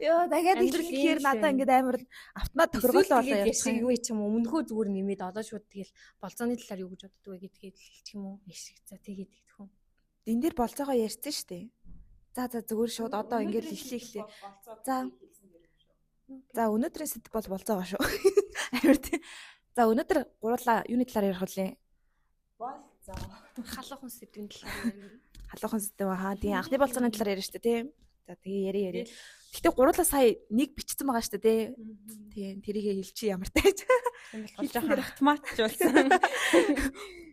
Йоо, дахиад Амьдрал ихлэхээр ийм л надаа байна. ингээд амар автомат тохиргоолоо Эсвэл болоо тэгээд явчих ярьчих юм. юм ч юм уу. Өмнөхөө зүгээр нэмээд одоо шууд тэгэл болцооны талаар юу гэж боддог вэ гэдгээд л хэлчих юм уу? Ишиг за тэгээд тэгэх юм. Энэ дээр болцоогоо ярьсан шүү дээ. За за, зүгээр шууд одоо ингээд л эхлэе эхлэе. За. За, өнөөдрийн сэдэв бол болцоогоо шүү. Амар тий. За, өнөөдөр гурлаа юуны талаар ярих вэ? Болцоо. Халуухан сэдвийн талаар ярина. Халуухан сэдэв хаа. Тийм, анхны болцооны талаар ярина шүү дээ, тийм. За, тэгээ яри яри. Гэтэ гурлаа сая нэг бичсэн байгаа шүү дээ, тий. Тийм, тэрийг хэлчихье ямар тааж. Тийм болохоор жоохон автоматч болсон.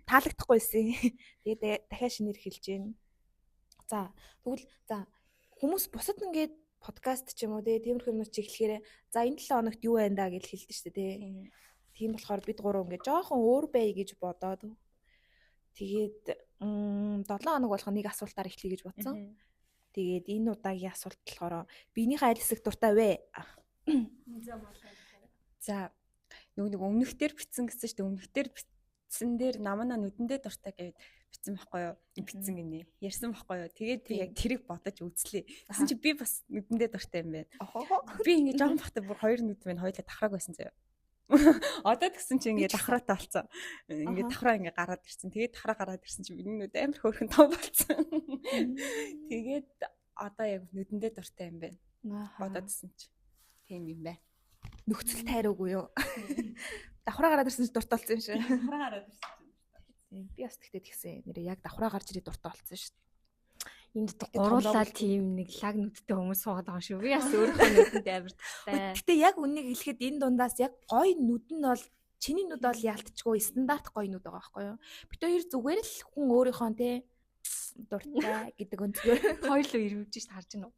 Таалагдахгүйсэн. Тэгээд дахиад шинээр хэлж гин. За, тэгвэл за хүмүүс бусад ингээд подкаст ч юм уу тий, тиймэрхүү юмнууд чи эхлэхээр за энэ 7 хоногт юу байна да гэж хэлдэг шүү дээ, тий. Тийм болохоор бид гурав ингээд жоохон өөр бай гэж бодоод тэгээд 7 хоног болгоо нэг асуултаар эхлэе гэж бодсон. Тэгээд энэ удаагийн асуулт болохоор биенийхээ аль хэсэг дуртай вэ? За, нөгөө нэг өмнөхдөр битсэн гэсэн чинь өмнөхдөр битсэн дээр намана нүдэндээ дуртай гэд битсэн байхгүй юу? Битсэн гинэ. Ярьсан байхгүй юу? Тэгээд би яг тэрийг бодож үзлээ. Тэгсэн чи би бас нүдэндээ дуртай юм байна. Би ингэ жоохон бахта бүр хоёр нүд минь хоёулаа давхрааг байсан заяа. Одоо тэгсэн чи ингэ давхраатай болсон. Ингээ давхраа ингээ гараад ирсэн. Тэгээд давхраа гараад ирсэн чи миний нүд амар хөөрхөн том болсон. Тэгээд одоо яг нүдэндээ дуртай юм байна. Бодоод ирсэн чи. Тийм юм байна. Нөхцөл тайруугүй юу? Давхраа гараад ирсэн чи дуртай болсон юм шиг. Давхраа гараад ирсэн чи. Тийм, би бас тэгтээ тэгсэн. Нэрээ яг давхраа гарч ирээ дуртай болсон шүү дээ. Энд Тэгтээ гуруулаа томлоо тийм нэг лаг нүдтэй хүмүүс суугаад байгаа юм шүү. Би бас өөрийнхөө нүдэнд амар дуртай. Гэтэ яг үннийг хэлэхэд энэ дундаас яг гой нүд нь бол чиний нүд бол яалтчгүй стандарт гой нүд байгаа байхгүй юу? Бид хоёр зүгээр л хүн өөрийнхөө те дуртай гэдэг өнцгөр. Хоёулаа ирвэж шít харж байна уу?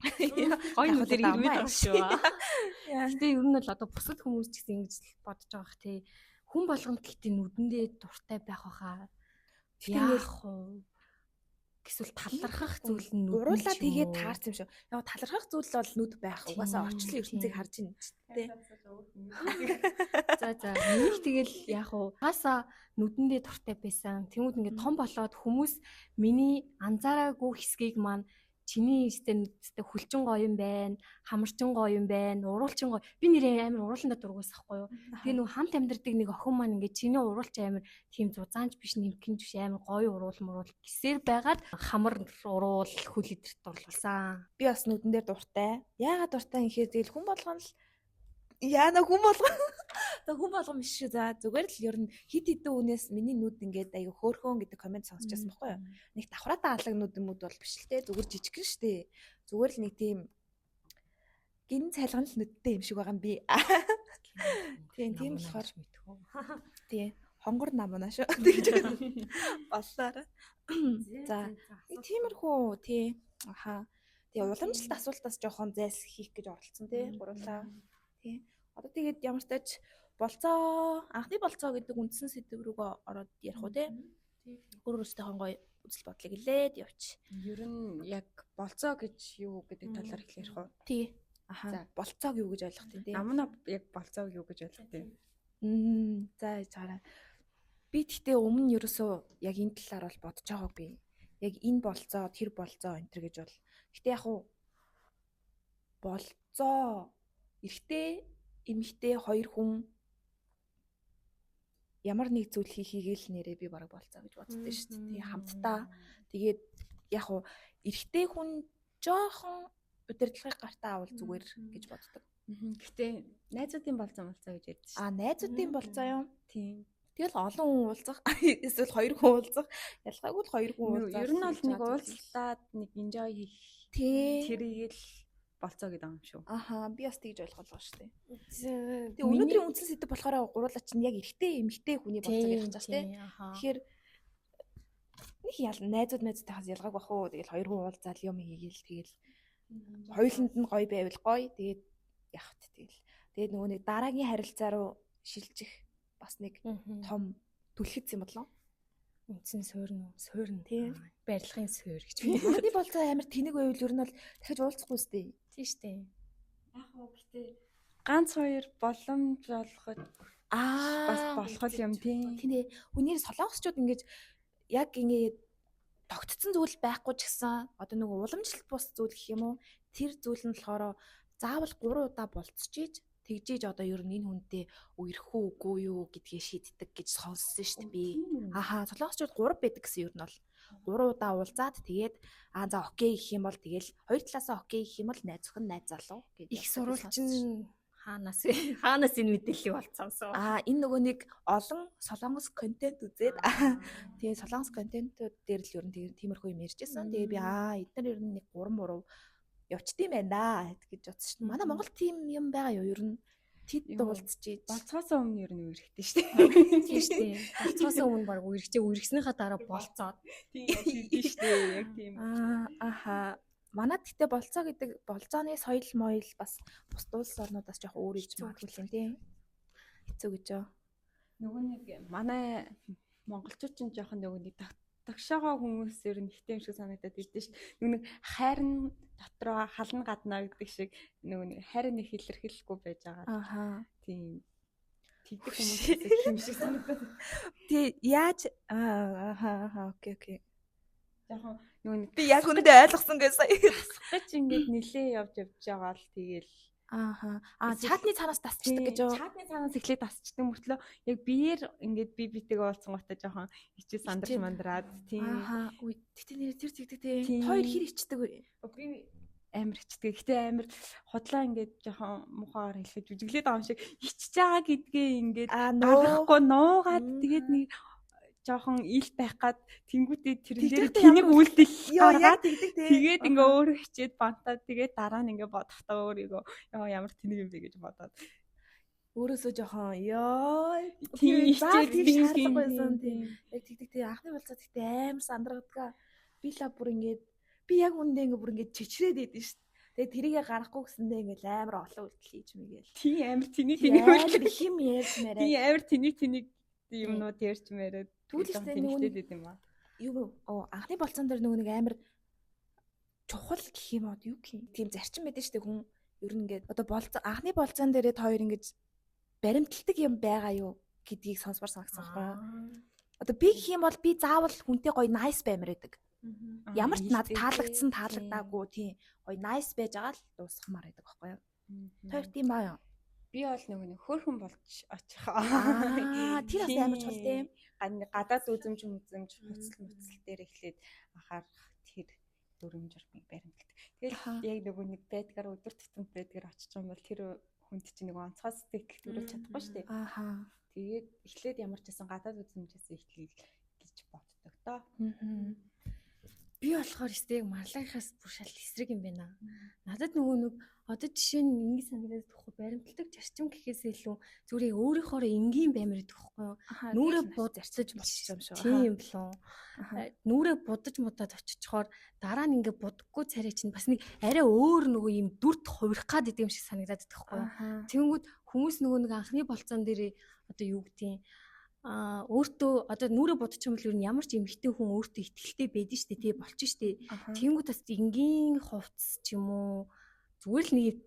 Гой нүдээр Давхар ирвээд байгаа шүү. Яа. Гэтэ ер нь бол одоо бусад хүмүүс ч гэсэн ингэж л бодож байгаа бах тий. Хүн болгонд гэтээ нүдэндээ дуртай байх байхаа. Гэтэ ингээл Яах вэ? Эсвэл талархах зүйл нь нүдэн Гуруулаа ч юм тэгээд уу? таарсан юм шиг. Яг талархах зүйл бол нүд байх. Угаасаа Тийм, орчлон ертөнцийг тийм. харж байна ч те. За за. Миний тэгэл яг уу хаасаа нүдэндээ дуртай байсан. Тэнгүүд ингээд том болоод хүмүүс миний анзаараагүй хэсгийг маань чиний өстэй нүдтэй хүлчин гоё юм байна, хамарчин гоё юм байна, уруулчин гоё. Би нэрээ амар урууландаа дургуйс ахгүй юу? Тэгээ нөгөө хамт амьдардаг нэг охин маань ингээд чиний уруулч амар тийм зузаанч биш, нэмгэнч биш амар гоё уруул муруул гисээр байгаад хамар уруул хүл идэрт дурлуулсан. Би бас нүдэн дээр дуртай. Яагаад дуртай юм гэхээр тэгэл хүн болгон л яана хүн болгон. За хүн болгон биш шүү. За зүгээр л ер нь хит хитэн хүнээс миний нүд ингээд аяга хөөрхөн гэдэг комент сонсч байсан байхгүй юу? Нэг давхраатай алаг нүд юмуд бол биш л те. Зүгээр жижигхэн шүү дээ. Зүгээр л нэг тийм гин цайлган л нүдтэй юм шиг байгаа юм би. Тийм, тийм болохоор мэдхүү. Тийм. Хонгор намна шүү. Тэгж боллоор. За, нэг тиймэрхүү тий. Аха. Тэгээ уламжлалт асуултаас жоохон зайлс хийх гэж оролцсон тий. Гурлаа. Тий. Одоо тэгээд ямар ч тач болцоо, анхны болцоо гэдэг үндсэн сэдв рүүгээ ороод ярих уу тий. Өөр өөрсдийнхөө гоё үзэл бодлыг хэлээд явчих. Ер нь яг болцоо гэж юу гэдэг талаар эхлэх ярих уу? Тий. Аха. За. Болцоог юу гэж ойлгох тийм тий. Намна яг болцоог юу гэж ойлгох тийм. За чаараа. Би тэгтээ өмнө ерөөсөө яг энэ талаар бол бодож байгаагүй. Яг энэ болцоо, тэр болцоо энэ төр гэж бол. Гэтэ яг уу болцоо эрэгтэй эмэгтэй хоёр хүн ямар нэг зүйл хийхийг л нэрээ би бараг болцоо гэж боддоо шүү дээ. Тий, хамтдаа. Тэгээд яг уу эрэгтэй хүн жоохон удирдлагыг гартаа авал зүгээр гэж боддог. Гэтэ найзуудын болцоо молцоо гэж ярьдэн шүү. А найзуудын болцоо юм. Тийм. Тэгэл олон хүн уулзах эсвэл хоёр хүн уулзах ялгаагүй л хоёр хүн уулзах. Ер нь бол нэг уулзлаад нэг enjoy хийх тий. тэрийг л болцоо гэдэг юм шүү. Аха, би бас тэгж ойлголоо шүү дээ. Тэгээ өнөөдрийн үндсэн сэдэв болохоор гурлаа чинь яг эрэгтэй эмэгтэй хүний болцоог ярих гэж байна тий. Тэгэхээр нэг ял найзууд найзуудтайхаас ялгааг бах уу. Тэгэл хоёр хүн уулзаал юм хийгээл тэгэл хоёуланд нь гоё байвал гоё. Тэгээд явах тэгэл. Тэгээд нөгөө нэг дараагийн харилцаа руу шилжих бас нэг том түлхэц юм болоо. Үндсэн суурь нь суурь нь Тийм. Барилгын суурь гэж би. Анхны болцоо амар тэнэг байвал ер нь бол дахиж уулзахгүй үстэй. Тийм штэ. Яг уу гэтээ ганц хоёр боломж олгоход Аа бас болох юм тийм. Тийм ээ. Хүнээр солонгосчууд ингэж яг ингэ тогтцсон зүйл байхгүй ч гэсэн одоо нөгөө уламжлалт бус зүйл гэх юм уу? Тэр зүйл нь болохоор Заавал 3 удаа болцож тэгжээж одоо ер нь энэ хүнтэй үерх үү үгүй юу гэдгээ шийддэг гэж сонссон шүү дээ би. Аха, солонгосчууд 3 байдаг гэсэн ер нь бол 3 удаа уулзаад тэгээд аа за окей гэх юм бол тэгэл хоёр талаасаа окей гэх юм бол найз охин найз залуу гэж. Их сурвалж хаанаас хаанаас энэ мэдээллийг олцсон? Аа, энэ нөгөө нэг олон солонгос контент үзээд тэгээ солонгос контентууд дээр л ер нь тиймэрхүү юм ярьжсэн. Тэгээ би аа эдгээр ер нь нэг 3 3 явчдсан байна да гэж бодсон шин. Манай Монгол тийм юм байгаа юу ер нь тэд уулзч ийж. Болцоосоо өмнө ер нь үерхтэй шүү дээ. Тийм шүү дээ. Болцоосоо өмнө баг үерхчээ, үерхснийхаа дараа болцоод. Тийм шүү дээ. Яг тийм. Аа аха. Манад гэтээ болцоо гэдэг болцооны соёл моёл бас бусд улс орнуудаас жоох өөр иж магадгүй юм тийм. Хэцүү гэж юу. Нөгөө нэг манай монголчууд ч жоохон нөгөө нэг тогшоогоо хүмүүс ер нь ихтэй юм шиг санагдаад идэв ш. Нөгөө нэг хайр нь дотроо хална гаднаа гэдэг шиг нөгөө нэг хайр нь их илэрхийлэхгүй байж байгаа. Аха. Тийм. Тэгдэг хүмүүс юм шиг санагдаад. Тэгээ яаж аа аха окей окей. Жохон нөгөө нэг би яг үнэндээ ойлгосон гэж сая. Гэж ингээд нилээ явж явж байгаа л тэгээл. Ааха. Аа, чатны цаанаас тасчдаг гэж юу? Чатны цаанаас эхлээд тасчдаг мөртлөө яг биеэр ингээд би битэйгээ уулзсан готоо жоохон хичээ сандарч мандраад тийм. Ааха. Үгүй тэгтээ нэр тэр тэгдэг тийм. Хоёр хэр ичдэг вэ? Би амар ичдэг. Гэтэ амар худлаа ингээд жоохон мухаар хэлэхэд жүжиглээд байгаа юм шиг ичж байгаа гэдгээ ингээд гаргахгүй нуугаад тэгээд нэг жоохон ил байх гад тэнгүүтээ тэрэн дээр тэнийг үйлдэл гаргаад тэгээд ингээ өөрөө хичээд бантаад тэгээд дараа нь ингээ бодохдоо өөрийгөө ёо ямар тэнийг юм бэ гэж бодоод өөрөөсөө жоохон ёо тийм хичээд тийм шаардлага байсан тийм яг тэгдэг тийм анхны болцоо тэгтээ амар сандрагдаг. Би ла бүр ингээд би яг үндэ ингээ бүр ингээд чичрээд идэв шүү дээ. Тэгээд тэрийгэ гаргахгүй гэсэндээ ингээл амар олон үйлдэл хийж мэгээл. Тийм амар тэнийг тэнийг үйлдэл хим ярьж мэрээ. Тийм амар тэнийг тэнийг юмнууд ярьж мэрээ. Тэгвэл тэнэгтэй юм аа. Юу анхны болцоон дээр нөгөө нэг амар чухал гэх юм уу юу гэх юм. Тийм зарчим байдаг шүү дээ хүн. Ер нь ингээд одоо болцоо анхны болцоон дээрээ та хоёр ингэж баримталдаг юм байгаа юу гэдгийг сонсмор санагдсан байхгүй юу? Одоо би гэх юм бол би заавал хүнтэй гоё nice баймар байдаг. Ямар ч надад таалагдсан таалагдаагүй тийм гоё nice байж байгаа л дуусгамаар байдаг байхгүй юу? Хоёр тийм баа юу? Би бол нөгөө нэг хөөрхөн болж очих. Аа, тэр бас амар чухал тийм. Гадаад үзэмж мүзэмж хуцал муцал дээр эхлээд анхаарах тэр дүрм журмыг баримталдаг. Тэгэл яг нөгөө нэг байдгаар өдөр тутамд байдгаар очиж байгаа юм бол тэр хүнд чинь нөгөө онцгой сэтгэл төрүүлж чадахгүй шүү дээ. Ааха. Тэгээд эхлээд ямар ч байсан гадаад үзэмжээс эхлэе гэж боддог доо. Би болохоор өстэй марлагийнхаас бүр шал эсрэг юм байна. Надад нөгөө нэг одоо жишээ нь ингэ санагдаад тахгүй баримталдаг зарчим гэхээс илүү зүгээр өөрийнхоороо энгийн баймар гэдэг байхгүй юу? Нүрээ зарцаж болчих юм шиг. Тийм болов. Нүрээ будаж мудаад очичхоор дараа нь ингэ будаггүй царай чинь бас нэг арай өөр нөгөө юм дүрт хувирах гад идэм шиг санагдаад байхгүй юу? Тэнгүүд хүмүүс нөгөө нэг анхны болцоон дээр одоо юу гэдгийг а өөртөө одоо нүрээ бодчих юм бол ер нь ямар ч эмэгтэй хүн өөртөө ихтэй байдэн штэ тий болчих штэ. Тэнгүүд бас энгийн хувцс ч юм уу зүгээр л нэг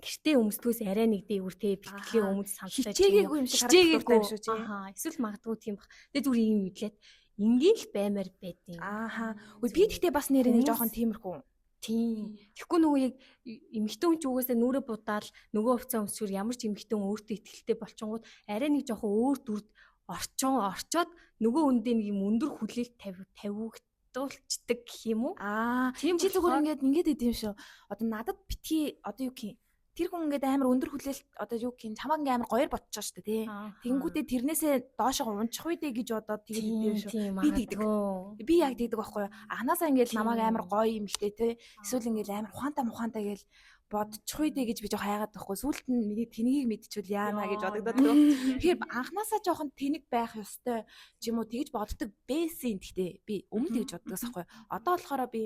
гэртээ өмсдгөөс арай нэг дээгүүр тий бэлтгэлээ өмд самстай хичээгээгүй юм шиг харагдах юм шүү тий. Аа эсвэл магадгүй тийм бах. Тэгээ зүгээр юм мэдлээд энгийн л баймар байдیں۔ Ааха. Үгүй би тэгтээ бас нэрээ нэг жоохон тиймэрхүү. Тийм. Тэгэхгүй нөгөө яг эмэгтэй хүн ч угаасаа нүрээ будаал нөгөө хувцас өмсчөр ямар ч эмэгтэй хүн өөртөө ихтэй болчингууд арай нэг жоохон өөр дүрд орчоод нөгөө хүндээ нэг юм өндөр хүлээлт тавигдуулцдаг гэх юм уу? Аа, тийм чи зүгээр ингээд ингээд идэм шүү. Одоо надад битгий одоо юу гэх юм? Тэр хүн ингээд амар өндөр хүлээлт одоо юу гэх юм? Чамааг ингээд амар гоёр бодчихоо шүү дээ, тий. Тэнгүүтээ тэрнээсээ доошоо унчих үү дээ гэж бодоод тэгээд идэм шүү. Би тэгдэг. Би яг тэгдэг байхгүй юу? Анханасаа ингээд намайг амар гоё юм ихтэй тий. Эсвэл ингээд амар ухаантай мухаантай гээл бодчих үү дээ гэж би жоох хайгаад байхгүй. Сүүлд нь миний тэнгийг мэдчихвэл яана гэж бодогдоод. Тэгэхээр анханасаа жоохон тэнэг байх ёстой ч юм уу тэгж боддог байсан. Гэхдээ би өмнө тэгж боддогоос байхгүй. Одоо болохоор би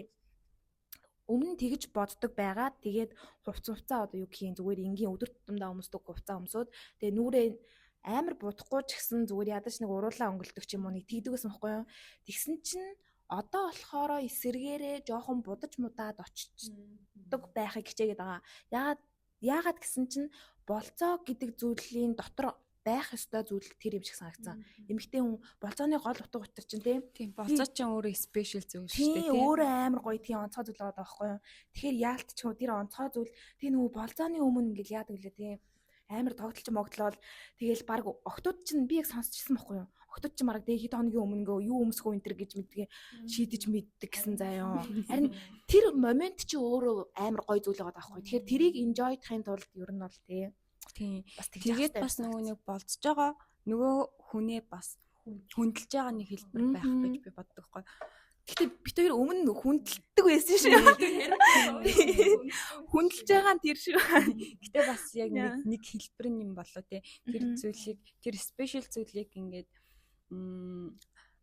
өмнө тэгж боддог байгаа. Тэгээд хувц хувцаа одоо юу гэх юм зүгээр энгийн өдөр тутамдаа өмсдөг хувцаа өмсөөд тэгээд нүрээ амар будахгүй ч гэсэн зүгээр ядаж нэг уруулаа өнгөлдөг ч юм уу нэг тэгдэг байсан байхгүй юу. Тэгсэн чинь одоо болохоор эсэргээрээ жоохон будаж мудаад очдог байхыг хичээгээд байгаа. Яагаад гэсэн чинь болцоо гэдэг зүйлийн дотор байх ёстой зүйл тэр юм шиг санагдсан. Эмэгтэй хүн болзооны гол утга учир чинь тийм. Тийм, болзоо чинь өөрөө special зүйл шүү дээ. Тийм, өөрөө амар гоё тийм онцгой зүйл байгаа байхгүй юу? Тэгэхээр яалтч тэр онцгой зүйл тийм нөгөө болзооны өмнө ингээл яадаг лээ тийм. Амар тогтолч могдлол тэгэл баг октод чинь би яг сонсчихсан байхгүй юу? Октод чинь бараг хэд хоногийн өмнө ингээ юу өмсгөө энэ төр гэж мэдгээ шийдэж мэддэг гэсэн заяа. Харин тэр момент чи өөрөө амар гоё зүйл байгаа байхгүй. Тэгэхээр тэрийг enjoy-хийн тулд ер нь бол тийм. Тийм. Бас тэгээд бас нөгөө нэг болцож байгаа нөгөө хүнээ бас хүндэлж байгаа нэг хэлбэр байх гэж би боддог байхгүй. Гэтэ бид хоёр өмнө хүндэлдэг байсан шүү. Хүндэлж байгаа нь тэр шүү. Гэтэ бас яг нэг хэлбэр нь юм болоо те. Тэр зүйлийг тэр special зүйлийг ингээд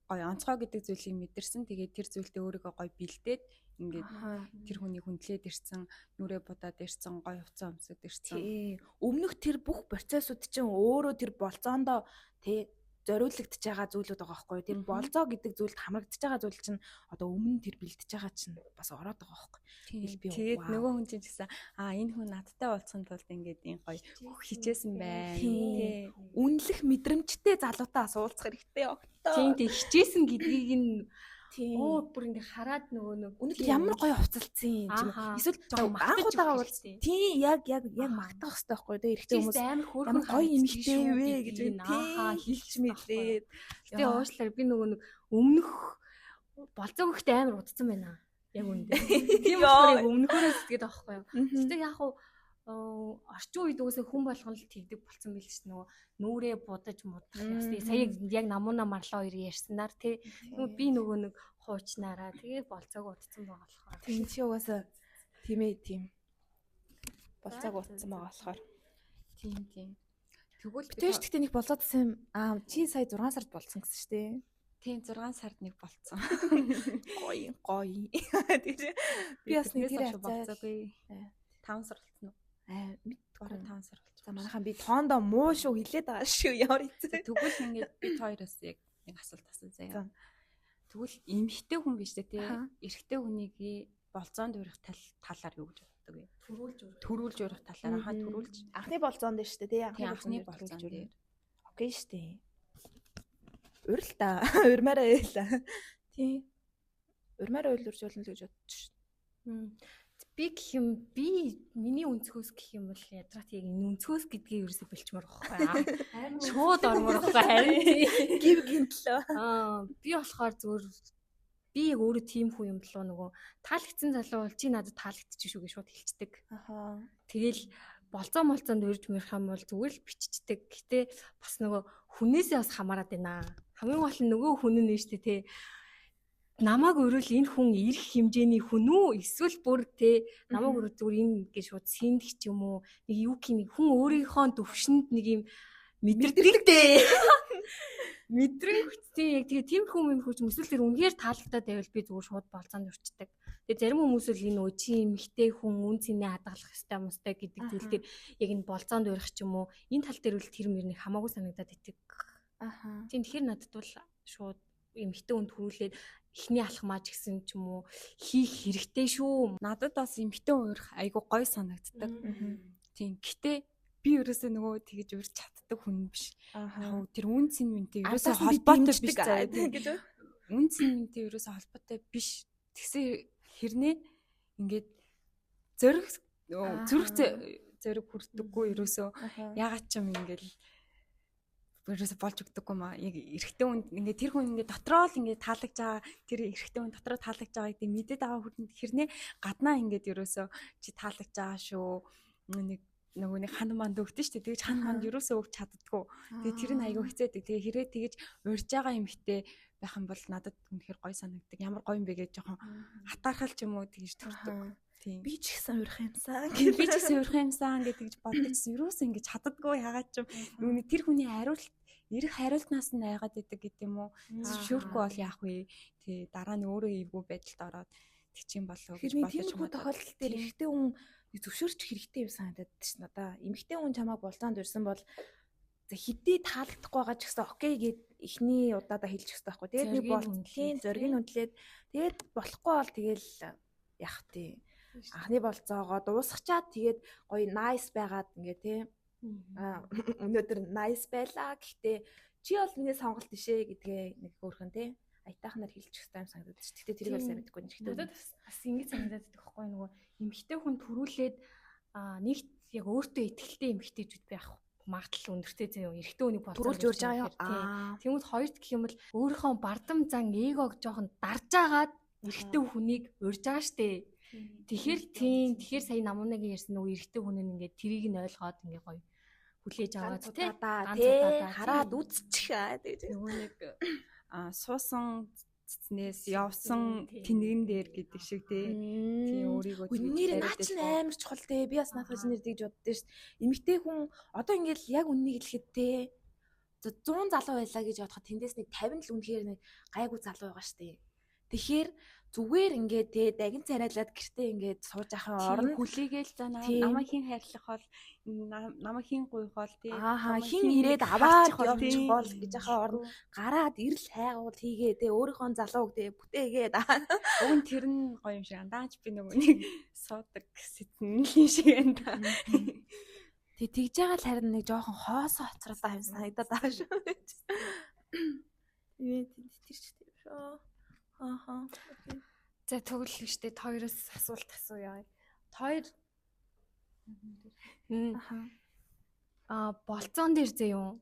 гоё онцгой гэдэг зүйлийг мэдэрсэн. Тэгээд тэр зүйлдээ өөрийгөө гоё бэлдээд ингээд тэр хүний хүндлээд ирсэн, нүрээ будаад ирсэн, гоё хувцас өмсөд ирсэн. Тий. Өмнөх тэр бүх процессууд чинь өөрөө тэр болзоондоо тий зориулагдж байгаа зүйлүүд байгаа байхгүй юу? Тэр болзоо гэдэг зүйлд хамрагдж байгаа зүйл чинь одоо өмнө тэр бэлдэж байгаа чинь бас ороод байгаа байхгүй юу? Тэгээд нөгөө хүн чинь гэсэн энэ хүн надтай уулзахын тулд ингээд ийм гоё хичээсэн байна. Тий. Үнэлэх мэдрэмжтэй залуутай бас уулзах хэрэгтэй огтоо. Тийм, тий хичээсэн гэдгийг нь Оо бүр ингээ хараад нөгөө нэг өнөөдөр ямар гоё хувцалцсан юм ч юм уу. Эсвэл анх удаага уулз. Тийм яг магтах хэрэгтэй байхгүй юу? Эрэгтэй хүмүүс амар хөөрхөн гоё эмэгтэй вэ гэж тийм хэлж мэлээд. Гэтэ уушлаар би нөгөө нэг өмнөх болзоо хөхтэй амар удцсан байна. Яг үүндээ. Тийм болохоор яг өмнөхөрөө сэтгэдэг байхгүй юу? Гэтэ яг уу орчин үед угсаа хүн болгон л тэгдэг болсон байл ч нөгөө нүрээ будаж мудах ёстой. Сая яг намууна марлаа хоёр ярьсанаар тий. Би нөгөө нэг хуучнаараа тэгээ болцоог удцсан байгаа болохоор. Тийм чи угаасаа тийм ээ тийм. Болцоог удцсан байгаа болохоор. Тийм тийм. Тэгвэл би ч гэхдээ нэг болцоодсэн юм. Аа чи сая 6 сард болцсон гэсэн шүү дээ. Тийм 6 сард нэг болцсон. Гоё гоё. Би бас нэг тэр болцоогүй. 5 сар болцсон уу? Мэдгүй 5 сар болчих. За манайхан би тоондоо муу шүү хэлээд байгаа шүү. Ямар хэцүү. Тэгвэл ингээд бид хоёроос яг нэг асуулт асуу заяа. Тэгвэл эмэгтэй хүн биш үү те? Эрэгтэй хүнийг болзоонд урих талаар юу гэж боддог вэ? Төрүүлж урих талаар ахаа төрүүлж. Анхны болзоон дээр шүү дээ те? Анхны болзоон дээр. Окей шүү дээ. Урил та. Урмаараа байлаа. Тийм. Урмаараа уйлурч болно л гэж бодчих шүү. Би гэх юм би миний өнцгөөс гэх юм бол ядраад яг энэ өнцгөөс гэдгийг ерөөсө бэлчмээр байхгүй. Шууд ормоор байхгүй харин гів гинтлээ. Би болохоор зүгээр би яг өөрөө тийм хүн юм болоо нөгөө таалагдсан залуу бол чи надад таалагдчих шүү гэж шууд хэлцдэг. Аха. Тэгэл болцоо молцоонд урьж мөрөх юм бол зүгээр л биччихдэг. Гэтэ бас нөгөө хүнээсээ бас хамаарат байна. Хамгийн гол нь нөгөө хүн нь шүү дээ те. Намайг өрөөл энэ хүн ирэх хэмжээний хүн үү эсвэл бүр те намайг өрөөл зүгээр энэ гэж шууд сэндэх ч юм уу нэг юу гэх нэг хүн өөрийнхөө төвшөнд нэг юм мэдэрдэг дээ. Мэдрэн хүчтэй яг тэгээ тийм хүн юм хүч эсвэл тэр үнээр таалагдаад байвал би зүгээр шууд болцоонд өрчдөг. Тэгээ зарим хүмүүс л энэ чи эмэгтэй хүн үн цэнэ хадгалах ёстой юмстай гэдэг зүйл дээр яг энэ болцоонд урих ч юм уу энэ тал дээр үл тэр мөр нэг хамаагүй санагдаад идэг. Аха. Тийм тэгэхээр надад бол шууд эмэгтэй хүн төрүүлээд эхний алхмаа ч гэсэн ч юм уу хийх хэрэгтэй шүү. Надад бас эмэгтэй хүн урих айгу гоё санагддаг. Тийм. Гэтэ би ерөөсөө нөгөө тэгэж урьж чаддаг хүн биш. Яг тэр үн цэн минтэй ерөөсөө холбоотой биш заяа гэж. Үн цэн минтэй ерөөсөө холбоотой биш. Тэгсэн хэрнээ ингээд зориг зүрх зориг хүрдэггүй ерөөсөө ягаад ч юм ингээд ерөөсө болж өгдөггүй маа. Яг эрэгтэй хүн ингээд тэр хүн ингээд дотроо л ингээд таалагдж байгаа тэр эрэгтэй хүн дотроо таалагдж байгаа гэдэг мэдээд байгаа хүнд хэрнээ гаднаа ингээд ерөөсөө чи таалагдж байгаа шүү. Нэг нөгөө нэг хан манд өгдөн шүү дээ. Тэгэж хан манд ерөөсөө өгч чаддггүй. Тэгээ тэр нь айгүй хэцээдэг. Тэгээ хэрэг тэгэж урьж байгаа эмэгтэй байх юм бол надад үнэхээр гоё санагддаг. Ямар гоё юм бэ гэж жоохон атаархал ч юм уу тэгэж төрдөг. Тийм. Би ч гэсэн урих юмсан. Би ч гэсэн урих юмсан гэж тэгж боддог гэсэн. Ерөөсөө ингэж чаддггүй ягаад ч юм. Нөгөө тэр хүний хариулт эрэх хариултнаас нь айгаад идэг гэдэг юм уу? Зөвшөөрөхгүй бол яах вэ? Тий, дараа нь өөрөө эвгүй байдалд ороод тэгчих юм болов гэж бодож байгаа. Тийм тохиолдол дээр эрэгтэй хүн зөвшөөрч хэрэгтэй юм санагдаад ш надаа. Эмэгтэй хүн чамайг болцоонд урьсан бол за хэдий таалагдахгүй байгаа ч гэсэн окей гэд эхний удаадаа хэлчих хэрэгтэй байхгүй. Тэгээд нэг болцлын зориг нь үндлээд тэгээд болохгүй бол тэгэл яах тий. Анхны болцоогоо дуусгачаад тэгээд гоё nice байгаад ингээ тий. Өнөөдөр nice байлаа. Гэхдээ чи бол миний сонголт бишээ гэдгээ нэг хөөрхөн те аятайхнаар хэлчих хэрэгтэй юм санагдаад чи. Гэхдээ тэрийг бол сайн мэдэхгүй юм шиг. Надад бас ингэж санагдаад байдаг байхгүй нөгөө эмэгтэй хүн төрүүлээд нэгт яг өөртөө итгэлтэй эмэгтэйчүүд байх магадлал өндөртэй зөө эрэгтэй хүнийг болцоо төрүүлж урьж байгаа юм. Тэнгүүд хоёрт гэх юм бол өөрийнхөө бардам зан эгог жоохон дарж агаад эрэгтэй хүнийг урьж байгаа штэ. Тэгэхээр тийм тэгэхээр сая намуунагийн ярьсан нөгөө эрэгтэй хүн нь ингээд тэрийг нь ойлгоод ингээд гоё хүлээж аваад тий хараад үзчих аа тэгж нөгөө нэг суусан цэцнээс явсан тэнэгэн дээр гэдэг шиг тий. Тийм өөрийгөө тэгж нэр наа чинь амар чухал тий. Би бас наадах нэр тэгж боддоо шүү дээ. Эмэгтэй хүн одоо ингээл яг үннийг хэлэхэд тий 100 залуу байлаа гэж бодоход тэндээс нэг 50 л үнэхээр нэг гайгүй залуу байгаа шүү дээ. Тэгэхээр зүгээр ингээд те дагин царайлаад гэртээ ингээд сууж ахын орно хүлээгээл за намайг хин хайрлах бол намайг хин гуйх бол тий хин ирээд аваад явчих бол гэж ахын орно гараад ирэл хайгуул хийгээ те өөрийнхөө залууг те бүтээгээд уг нь тэр нь гоё юм шиг андаач би нөгөө нэг суудаг сэтэн юм шиг энэ та. Тэг тэгж байгаа л харин нэг жоохон хоосоо хоцролоо юм санагдаад байгаа шүү. Тэр ч тийм шүү. Ааха. За тэгвэл штэ та хоёроос асуулт асууя. Та хоёр аа болцоон дээр зэ юм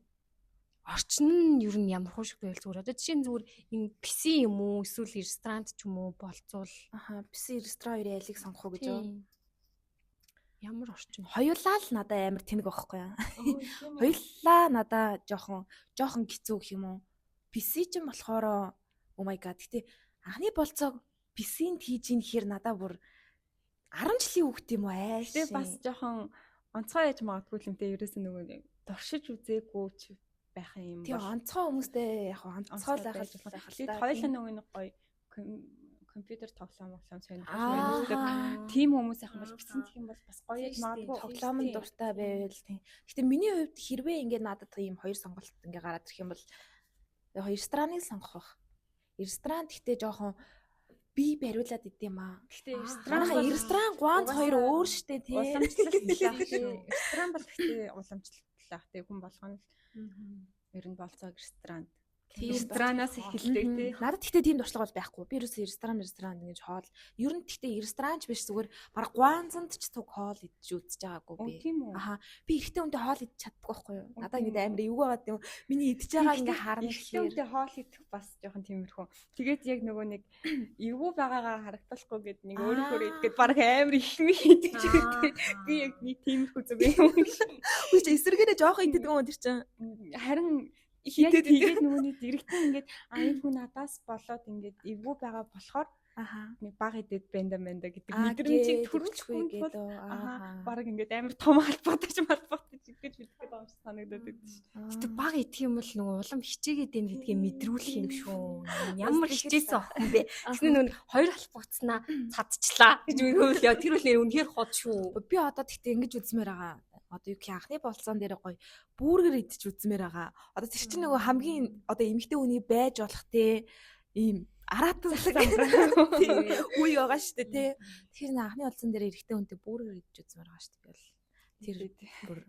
орчин нь ер нь ямар хуу шиг байвал зүгээр. Одоо жишээ нь зүгээр энэ PC юм уу эсвэл ресторан ч юм уу болцуул. Аха, PC ресторан хоёрын алийг сонгох уу гэж юу? Ямар орчин? Хоёулаа л надаа амар тэнэг байхгүй яа. Хоёулаа надаа жоохон хэцүү гэх юм уу? PC ч юм болохоор oh my god. Гэтэ анхны болцоог PC-нд хийж ийн гэхээр надаа бүр 10 жилийн хүүхэд юм уу ааш. Гэтэ бас жоохон онцгой яж магадгүй юм те. Ерөөсөө нөгөө нэг туршиж үзээгүй ч байх юм бол. Тийм онцгой хүмүүстэй яг онцгой л байх л байх л та. Хоёулаа нөгөө нэг гоё компьютер тоглоом сонирхож байдаг. Тийм хүмүүс яхан бол бицэн гэх юм бол бас гоё яж магадгүй. Тоглоом нь дуртай байвал тийм. Гэтэ миний хувьд хэрвээ ингээд надад ийм хоёр сонголт ингээд гараад ирэх юм бол яг рестораныг сонгох байх. Ресторан гэхдээ жоохон би бариулаад идэм аа. Гэхдээ ресторан ресторан гуанц хоёр өөр штэ тий. Уламжлалт. Ресторан бол гэхдээ уламжлалт тий хүн болгоно л ер нь болцоог ресторан. Ресторанаас эхэлдэг тий. Надад гэхдээ тийм туршлага бол байхгүй. Би ерөөсөө ресторан ингэж хоол. Ер нь гэхдээ ресторан ч биш зүгээр баг гуанзанд ч туг хоол идэж үзэж байгаагүй би. Тийм үү? Аха. Би эрэгтэй хүнтэй хоол идэж чаддаггүй байхгүй юу? Надад ингэж амар эвгүй байгаад юм. Миний идэж байгаа ингээ харна гэхээр эрэгтэй хүнтэй хоол идэх бас жоохон тиймэрхүү. Тэгээд яг нөгөө нэг эвгүй байгаагаа харагдуулахгүй гэд нэг өөрөөхөө идгээд баг амар их юм идэж байдаг. Би яг нэг тиймэрхүү зүг юм. Үгүй чи эсрэгээрээ жоохон иддэг юм тэр чинь. Харин хитэд тэгээд нөгөөний дэрэгтэн ингээд энэ хүн надаас болоод ингээд эвгүй байгаа болохоор нэг баг идэд бэнда мэнда гэдэг мэдрэмжийг төрүүлэхгүй гэдэг баг ингээд амар том албаатаж гэж мэдэх гэдэг юм шиг санагдаад байдаг ш. Гэтэ баг идэх юм бол нөгөө улам хичээгээд байна гэдгээ мэдрүүлэх юм шүү. Ямар хичээсэн охин бэ? Тэгсэн нөгөө хоёр албацнаа цадчлаа гэж үгүйл яа тэр үл нэр үнэхээр хот шүү. Би одоо тэгтээ ингэж үзмээр байгаа. Одоо юу гэх анхны болцоон дээр гоё бүргэр идэж үзмээр байгаа. Одоо тэр чинь нөгөө хамгийн одоо эмэгтэй хүний байж болох те ийм аратанлаг үе байгаа шүү дээ те. Тэгэхээр анхны болцоон дээр эрэгтэй хүнтэй бүргэр идэж үзмээр байгаа шүү дээ. Би бол тэр бүр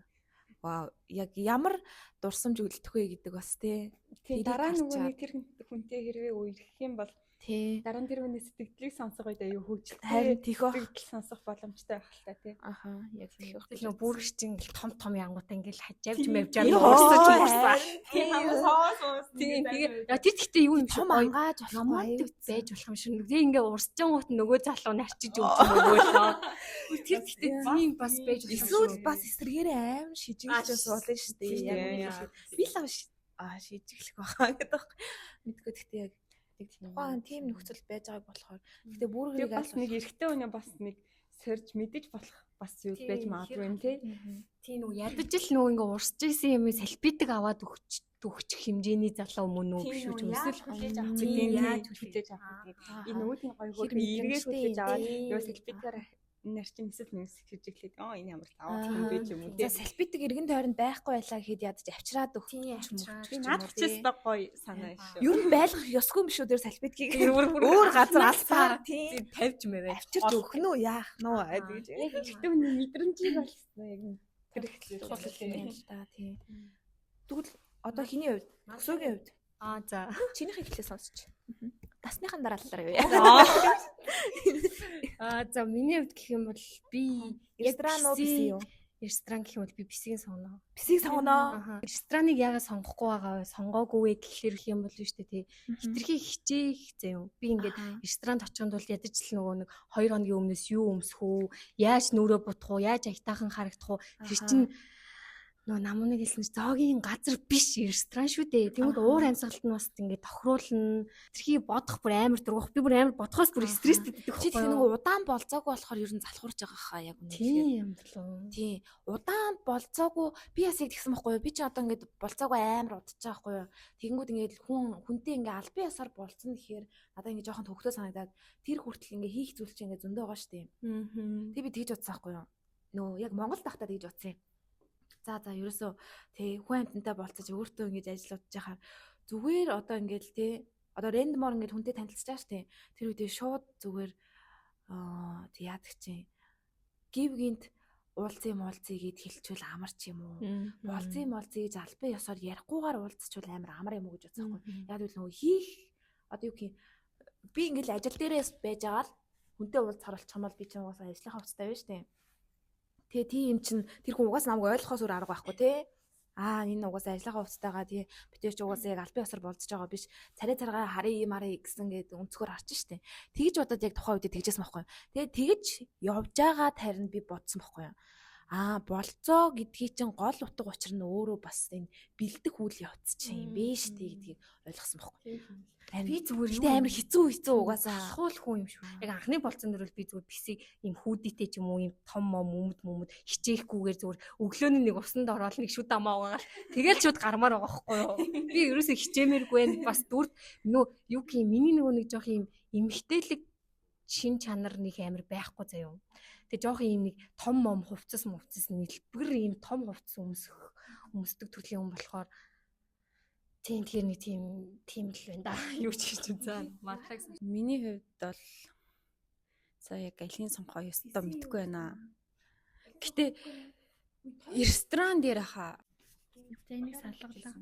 вау яг ямар дурсамж үлдэх вэ гэдэг бас те. Тийм дараа нөгөө нэг тэр хүнтэй хэрвээ үерхэх юм бол тий. Дараа нь тэр хүний сэтгэлдлийг сонсох үед аюу хөгжилтэй. Харин тийх байх. Сэтгэл сонсох боломжтой байх л та тий. Аха яг тийх байх. Тэр нөгөө бүргэр чинь ингээл том том янгуудаа ингээл хажаавж мавжаад уурсаж уурсаа. Тийм соос уус. Тийм тэгээ яа тэр гэхдээ юу юм шиг Том ангааж болохгүй романтик байж болох юм шиг. Тэгээ ингээ урсжангуут нөгөө залуу нарчиж өгч мөгөөлөө. Тэр гэхдээ тийм бас байж болох юм шиг. Эсвэл бас эсрэгээрээ аим шижиглэж бас болно шүү дээ. Тийм Яг үнэ би л шижиглэх байхаа гэдэг байхгүй. Мэдгүй гэхдээ яг тухайн тийм нөхцөл байж байгааг болохоор гэхдээ бүргэрийг бас нэг эрэгтэй хүний бас нэг сорж мэдэж болох бас зүйл байж магадгүй юм тий. Тийм үү ядаж л нөгөө ингээ урсж исэн юм салфитик аваад өгчих хэмжээний залуу мөн үү биш үү эсвэл хүлээж авах гэдэг яаж хүлээж авах гэдэг. Энэ үүдийн гоё хөө эргээр хүлээж аваад юу салфитикаар нар чинь эсвэл нэг шижиглээд энэ ямар лаваа юм бэ ч юм уу тий. За салфитик эргэн тойронд байхгүй байлаа гэхэд ядаж авчраад өгч юм уу. Наад ч өстой гоё санаа шүү. Ер нь байлгах ёсгүй юм шүү тэр салфитикийг өөр газар алсаар тий тавьж мэвэ авчирч өгөх нь үү яах нь үү гэж. Яг эрэгтэй хүний мэдрэмжийг болсон яг Тэр хэцүү юм л та тий. Тэгвэл одоо хиний хувьд, төсөөгийн хувьд. Аа за. Чинийх эхлээ сонсч. Тасныхан дараа талаар юу яа. Аа за миний хувьд гэх юм бол би ресторан уу биси юу? Ресторан гэх юм бол би бисгийг сонгоно. Бисийг сонгоно. Рестораныг яагаад сонгохгүй байгаа вэ? Сонгоогүй вэ гэхлээр юм бол шүү дээ тий. Хитрхи хичээх заяа. Би ингээд ресторанд очихын тулд ядаж л нөгөө нэг 2 хоногийн өмнөөс юу өмсөх үү? Яаж нүрээ будах уу? Яаж аятайхан харагдах уу? Тэр чинь нөгөө намуныг хэлсэн чинь зоогийн газар биш ресторан шүү дээ. Тэгмэд уур амьсгалт нь бас ингээд тохируулна. Тэрхий бодох бүр амар дургах. Би бүр амар бодохоос бүр стресстэй гэдэг байхгүй. Чи тэр нөгөө удаан болцоогүй болохоор ер нь залхуурж байгаа хаа яг үнэ. Тийм юм болов. Тийм. Удаан болцоогүй би бас яг тэгсэн байхгүй юу? Би чи одоо ингээд болцоогүй амар удаж байгаа байхгүй юу? Тэгэнгүүт ингээд хүнтэй ингээд албан ёсоор болцсон гэхээр надаа ингээд жоохон төгтөө санагдаад тэр хүртэл ингээд хийх зүйл чинь ингээд зөндөө байгаа шүү дээ. Тэг би тэгж бодсон байхгүй юу? Нөгөө яг Монголд байхдаа тэгж бодсон юм. За ерөөсөө тий хүн амьтантай болцож өөртөө ингэж ажил удаж яхаар зүгээр одоо ингээд тий одоо рандомор ингээд хүнтэй танилцж байгаа шүү тий. Тэр үедээ шууд зүгээр тий яадаг чинь гів гинт уулзъя муулзъя гэд хэлчихвэл амар ч юм уу. Уулзъя муулзъя гэж албан ёсоор ярихгүйгээр уулзчихвал амар амар юм уу гэж бодсон байхгүй. Яг л нөгөө хийх одоо юу гэх юм би ингээд ажил дээрээс байж байгаа л хүнтэй уулзахар болчих юм бол би чинь угаасаа ажлынхаа хувцастай байна шүү дээ. Тэгээ тийм юм чинь тэр хүн угаасаа намайг ойлгохоос өөр арга байхгүй тий. Аа энэ угаасаа ажлынхаа хувцастайгаа тий бид ч угаасаа яг албан ёсоор болцож байгаа биш. Царай царгаа харъя юм арай гэсэн гээд өнцгөр харж штэ. Тэгж бодоод яг тухайн үед тэгжсэн байхгүй. Тэгээ тэгж явж байгаа тарин би бодсон байхгүй. Аа болцоо гэдгийг чинь гол утга учир нь өөрөө бас энэ бэлдэх үйл явц чинь юм бэ штэ гэдгийг ойлгосон байхгүй. Би зүгээр юу амар хэцүү угаасаа алхуул хүн юм шүү. Яг анхны болцсон дөрвөл би зүгээр бисийг ийм хүүдийтэй ч юм уу ийм том мом өмд хичээхгүйгээр зүгээр өглөөний нэг усанд ороод нэг шүд амаа угаагаал тэгэл шүд гармаар байгаа байхгүй юу. Би ерөөсөө хичээмээргүй байх бас дүрд нөө юу гэх юм миний нөгөө нэг жоох ийм эмгтээлэг шин чанар нэг амар байхгүй заяа. Тэгээ жоох ийм нэг том мом хувцас нэлбэр ийм том хувцас өмсдөг төрлийн хүн болохоор тийм тэгэхээр нэг тийм л байна да. Юу ч хийж за марлаг. Миний хувьд бол за яг алийг сонгохоо ёстой мэдэхгүй байна. Гэтэ ресторан дээр хаа. За энийг салгалаа.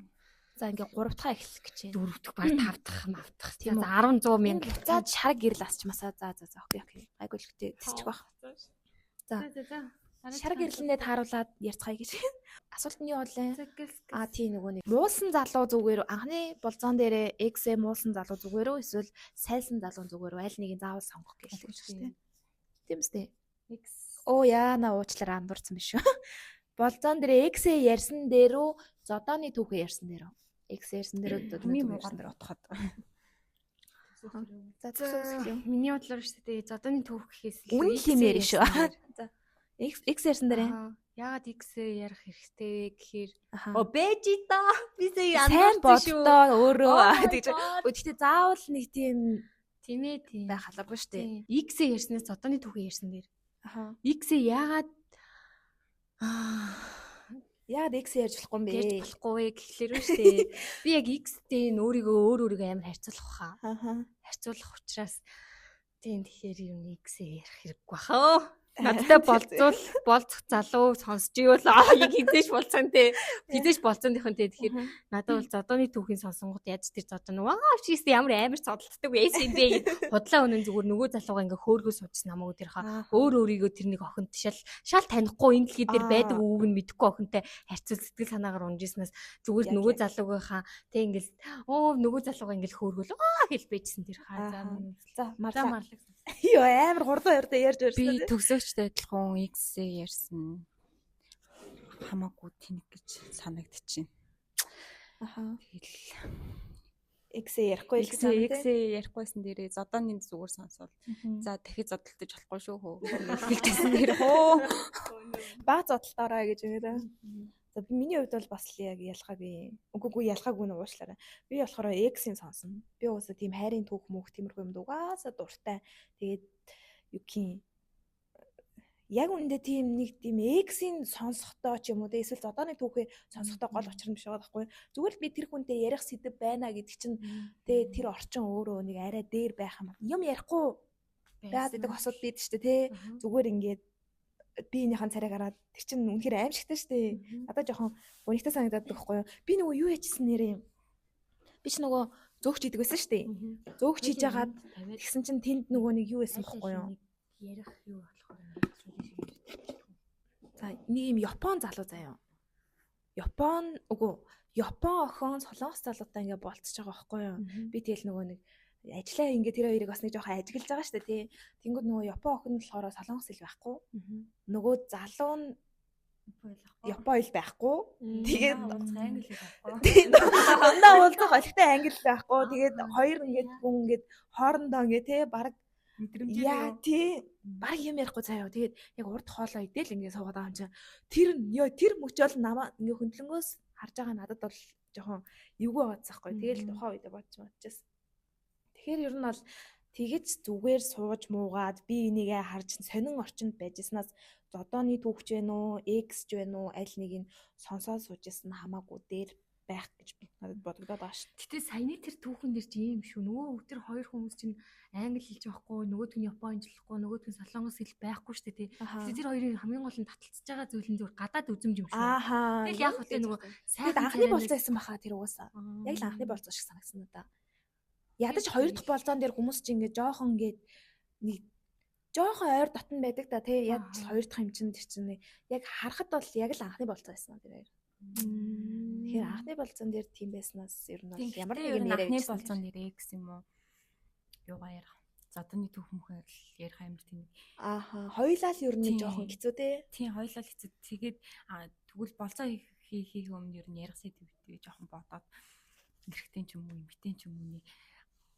За ингээ 3 дахь эхлэх гэж байна. 4 дахь баг 5 дахь мавдах. За 10 100 мянга. За шар гэрэл асчмасаа. За окей. Айгуу л гэтээ тэсчих байх. За. Шар гэрлэндээ тааруулаад ярьцгаая гэж. Асуулт нь юу боллээ? Аа тий нөгөө нэг муусан залуу зүгээр үү? Анхны болзоон дээрээ X-ээ муусан залуу зүгээр үү? Эсвэл сайлсан залуу зүгээр үү? Аль нэгийг заавал сонгох гэж хэлж шүү дээ. Тийм үстэй. X. Оо яана уучлаарай андуурсан биш үү? Болзоон дээрээ X-ээ ярьсан дээр үү? Зодооны түүхээ ярьсан дээр үү? X ярьсан дээр үү? Миний муугаар дээр утхад. За зөв. Миний бодлоор шүү дээ. Зодооны түүх гэхээс илүү үнэн юм ярина шүү. За X ярьсан дээрээ. Яагаад X ярих хэрэгтэй вэ гэхээр оо бэж да. Би сая андуурсан шүү. Сайн бодлоо өөрөө тэгж. Гэхдээ заавал нэг тийм тийм ээ тийм байх албагүй шүү дээ. X ярьснаас зодооны түүхээ ярьсан дээр. X яагаад яагаад X ярьж болохгүй юм бэ? Ярьж болохгүй вэ гэхлээр шүү дээ. Би яг X-тэй өөрийгөө өөр өөрийгөө амар харьцуулах хаа. Харьцуулах учраас тийм тэгэхээр юм X ярих хэрэггүй баха. Надтай болцох залуу сонсч ивэл яг хизээш болцсон те. Хизээш болцсоныхон те. Тэгэхээр надад бол зодооны түүхийн сонсонгот яаж тэр зодоо нь ваа чийс ямар амар зодтолдог байсан юм бэ гэд худлаа үнэн зүгээр нөгөө залуугаа ингээ хөөргөө суужсэн намайг тэр хаа өөр өөрийгөө тэр нэг охинт шал танихгүй энэ дэлхий дээр байдаг үг нь мэдэхгүй охинтой харьцуул сэтгэл санаагаар унжсанаас зүгээр нөгөө залуугийнхаа те ингээл оо нөгөө залуугаа ингээл хөөргөөл аа гэл байжсэн тэр хаа. За марлаа. Йоо амар хурдан хурдан ярьж барьсан. Би төгсөгчтэй адилхан X-ээ ярьсан. Хамаагүй тэнэг гэж санагдчихэв. Аха. Тэгэл X-ээ ярихгүй л гэсэн. X-ээ ярихгүйсэн дээрээ зодооны зүгээр сонсвол. За дахиж зодтолтож болохгүй шүү хөө. Хэлжсэн дээр хөө. Баг зодтолтоорой гэж байна. За миний хувьд бол бас л яг ялгаагүй. Үгүй ялгаагүй нь уушлаарай. Би болохоор X-ийн сонсон. Би уусаа тийм хайрын түүх мөх тиймэрхүү юмд угаасаа дуртай. Тэгээд юу гин яг үүндээ тийм нэг тийм X-ийн сонсохдоо ч юм уу те эсвэл зодооны түүхээ сонсохдоо гол учир нь биш байгаа байхгүй. Зүгээр л би тэр хүнтэй ярих сэдэв байна гэдэг чинь те тэр орчин өөрөө нэг арай дээр байх юм. Юм ярихгүй байгаад байдаг осууд бид шүү дээ те. Зүгээр ингээд биенийхэн царайг хараад тэр чинь үнэхээр аимшигтай штэ. Надад жоохон гунигтай санагдаад байхгүй юу? Би нөгөө юу яжсэн нэрээ. Би ч нөгөө зөөгч идэг байсан штэ. Зөөгч хийж хагаад тэгсэн чинь тэнд нөгөө нэг юу байсан бохгүй юу? Ярих юу болохоор за нэг юм Япон залуу заяа. Япон үгүй Япон охин Солонгос залуутай ингээ болцож байгаа байхгүй юу? Би тэгэл нөгөө нэг ажиллаа ингээ тэр хоёрыг бас нэг жоохон ажиглаж байгаа шүү дээ тий. Тэнгүүд нөгөө Япон охин болохоор Солонгос хэл байхгүй. Нөгөө залуу нь Япон хэл байхгүй. Тэгээд англи хэл байхгүй. Дандаа уулзах олигтой англи хэл байхгүй. Тэгээд хоёр ингээд хүн ингээд хоорондоо ингээ тий баг мэдрэмжээ яа тий баг юм ярихгүй заяа. Тэгээд яг урд хоолоо идэл ингээ суугаад байгаа юм чинь тэр ёо тэр мөчөөл намаа ингээ хөндлөнгөөс харж байгаа надад бол жоохон эвгүй байгаадсахгүй. Тэгэл тухайн үедээ бодож бодчихсон. Тэгэхээр ер нь бол тэгэж зүгээр сууж муугаад би энийгээ харж сонин орчинд байжснаас зодооны түүхч вэ нүү, X ч вэ нүү аль нэг нь сонсоод сууж исэн хамаагүй дээр байх гэж надад бодогдоод байгаа шүү. Гэтэ саяны тэр түүхэн дэр чи ийм шүү. Нөгөө тэр хоёр хүмүүс чинь англи хэлж байхгүй, нөгөөх нь япон хэлж байхгүй, нөгөөх нь солонгос хэл байхгүй шүү дээ тий. Гэтэ тэр хоёрын хамгийн гол нь таталцж байгаа зүйл нь зүгээр гадаад үзэмж юм шүү. Ааха. Тэгэл яг хөтэ нөгөө сайхан анхны болцоо байсан баха тэр угаасаа. Яг л анхны болцоо шиг санагдсан надаа. Ядаж хоёр дахь болцоон дээр хүмүүс чинь ингээ жоохон ингээд нэг жоохон ойр дотн байдаг да тий. Ядаж хоёр дахь юм чинь тэр чинь яг харахад бол яг л анхны болцоо байсан тэр хоёр. Тэгэхээр анхны болцоон дээр тийм байснаас ер нь бол ямар нэг юм яриа анхны болцоон дээр X юм уу юугаа ярих. Зодооны түүх мөхөр ярих амар тийм. Ааха, хоёулаа л ер нь жоохон хэцүү те. Тийм, хоёулаа л хэцүү. Тэгээд тэгвэл болцоо хийх өмнө ер нь ярих сэдвүүдээ жоохон бодоод эрэгтэй ч юм уу, эмэгтэй ч юм уу нэг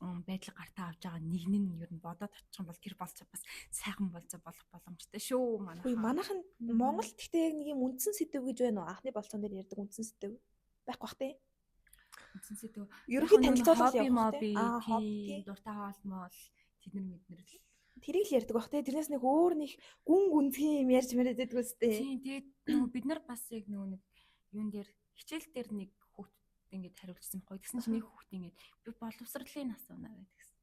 байдал гартаа авч байгаа нэг нь ер нь бодоод очих юм бол тэр болцоо бас сайхан болцоо болох боломжтой шүү манайхан. Үгүй манайхан Монгол гэхдээ яг нэг юм үндсэн сэдв гэж байна уу? Анхны болцоон дээр ярьдаг үндсэн сэдв байхгүй бах тий. Үндсэн сэдв. Ерөнхий танилцуулга явах тий. Аа хобби, дуртай хоол моол тэд нар мэднэр л тэрийг л ярьдаг бах тий. Тэрнээс нэг өөр нэг гүн гүнзгий юм ярьж мэрэд байдгүй үстэй. Тийм, тэгээд нөгөө бид нар бас яг нөгөө нэг юун дээр хичээл дээр нэг ингээд хариулчихсан байхгүй. Тэгсэн чинь нэг хүүхэд ингээд би боловсролын нас унаа гэдгсэн.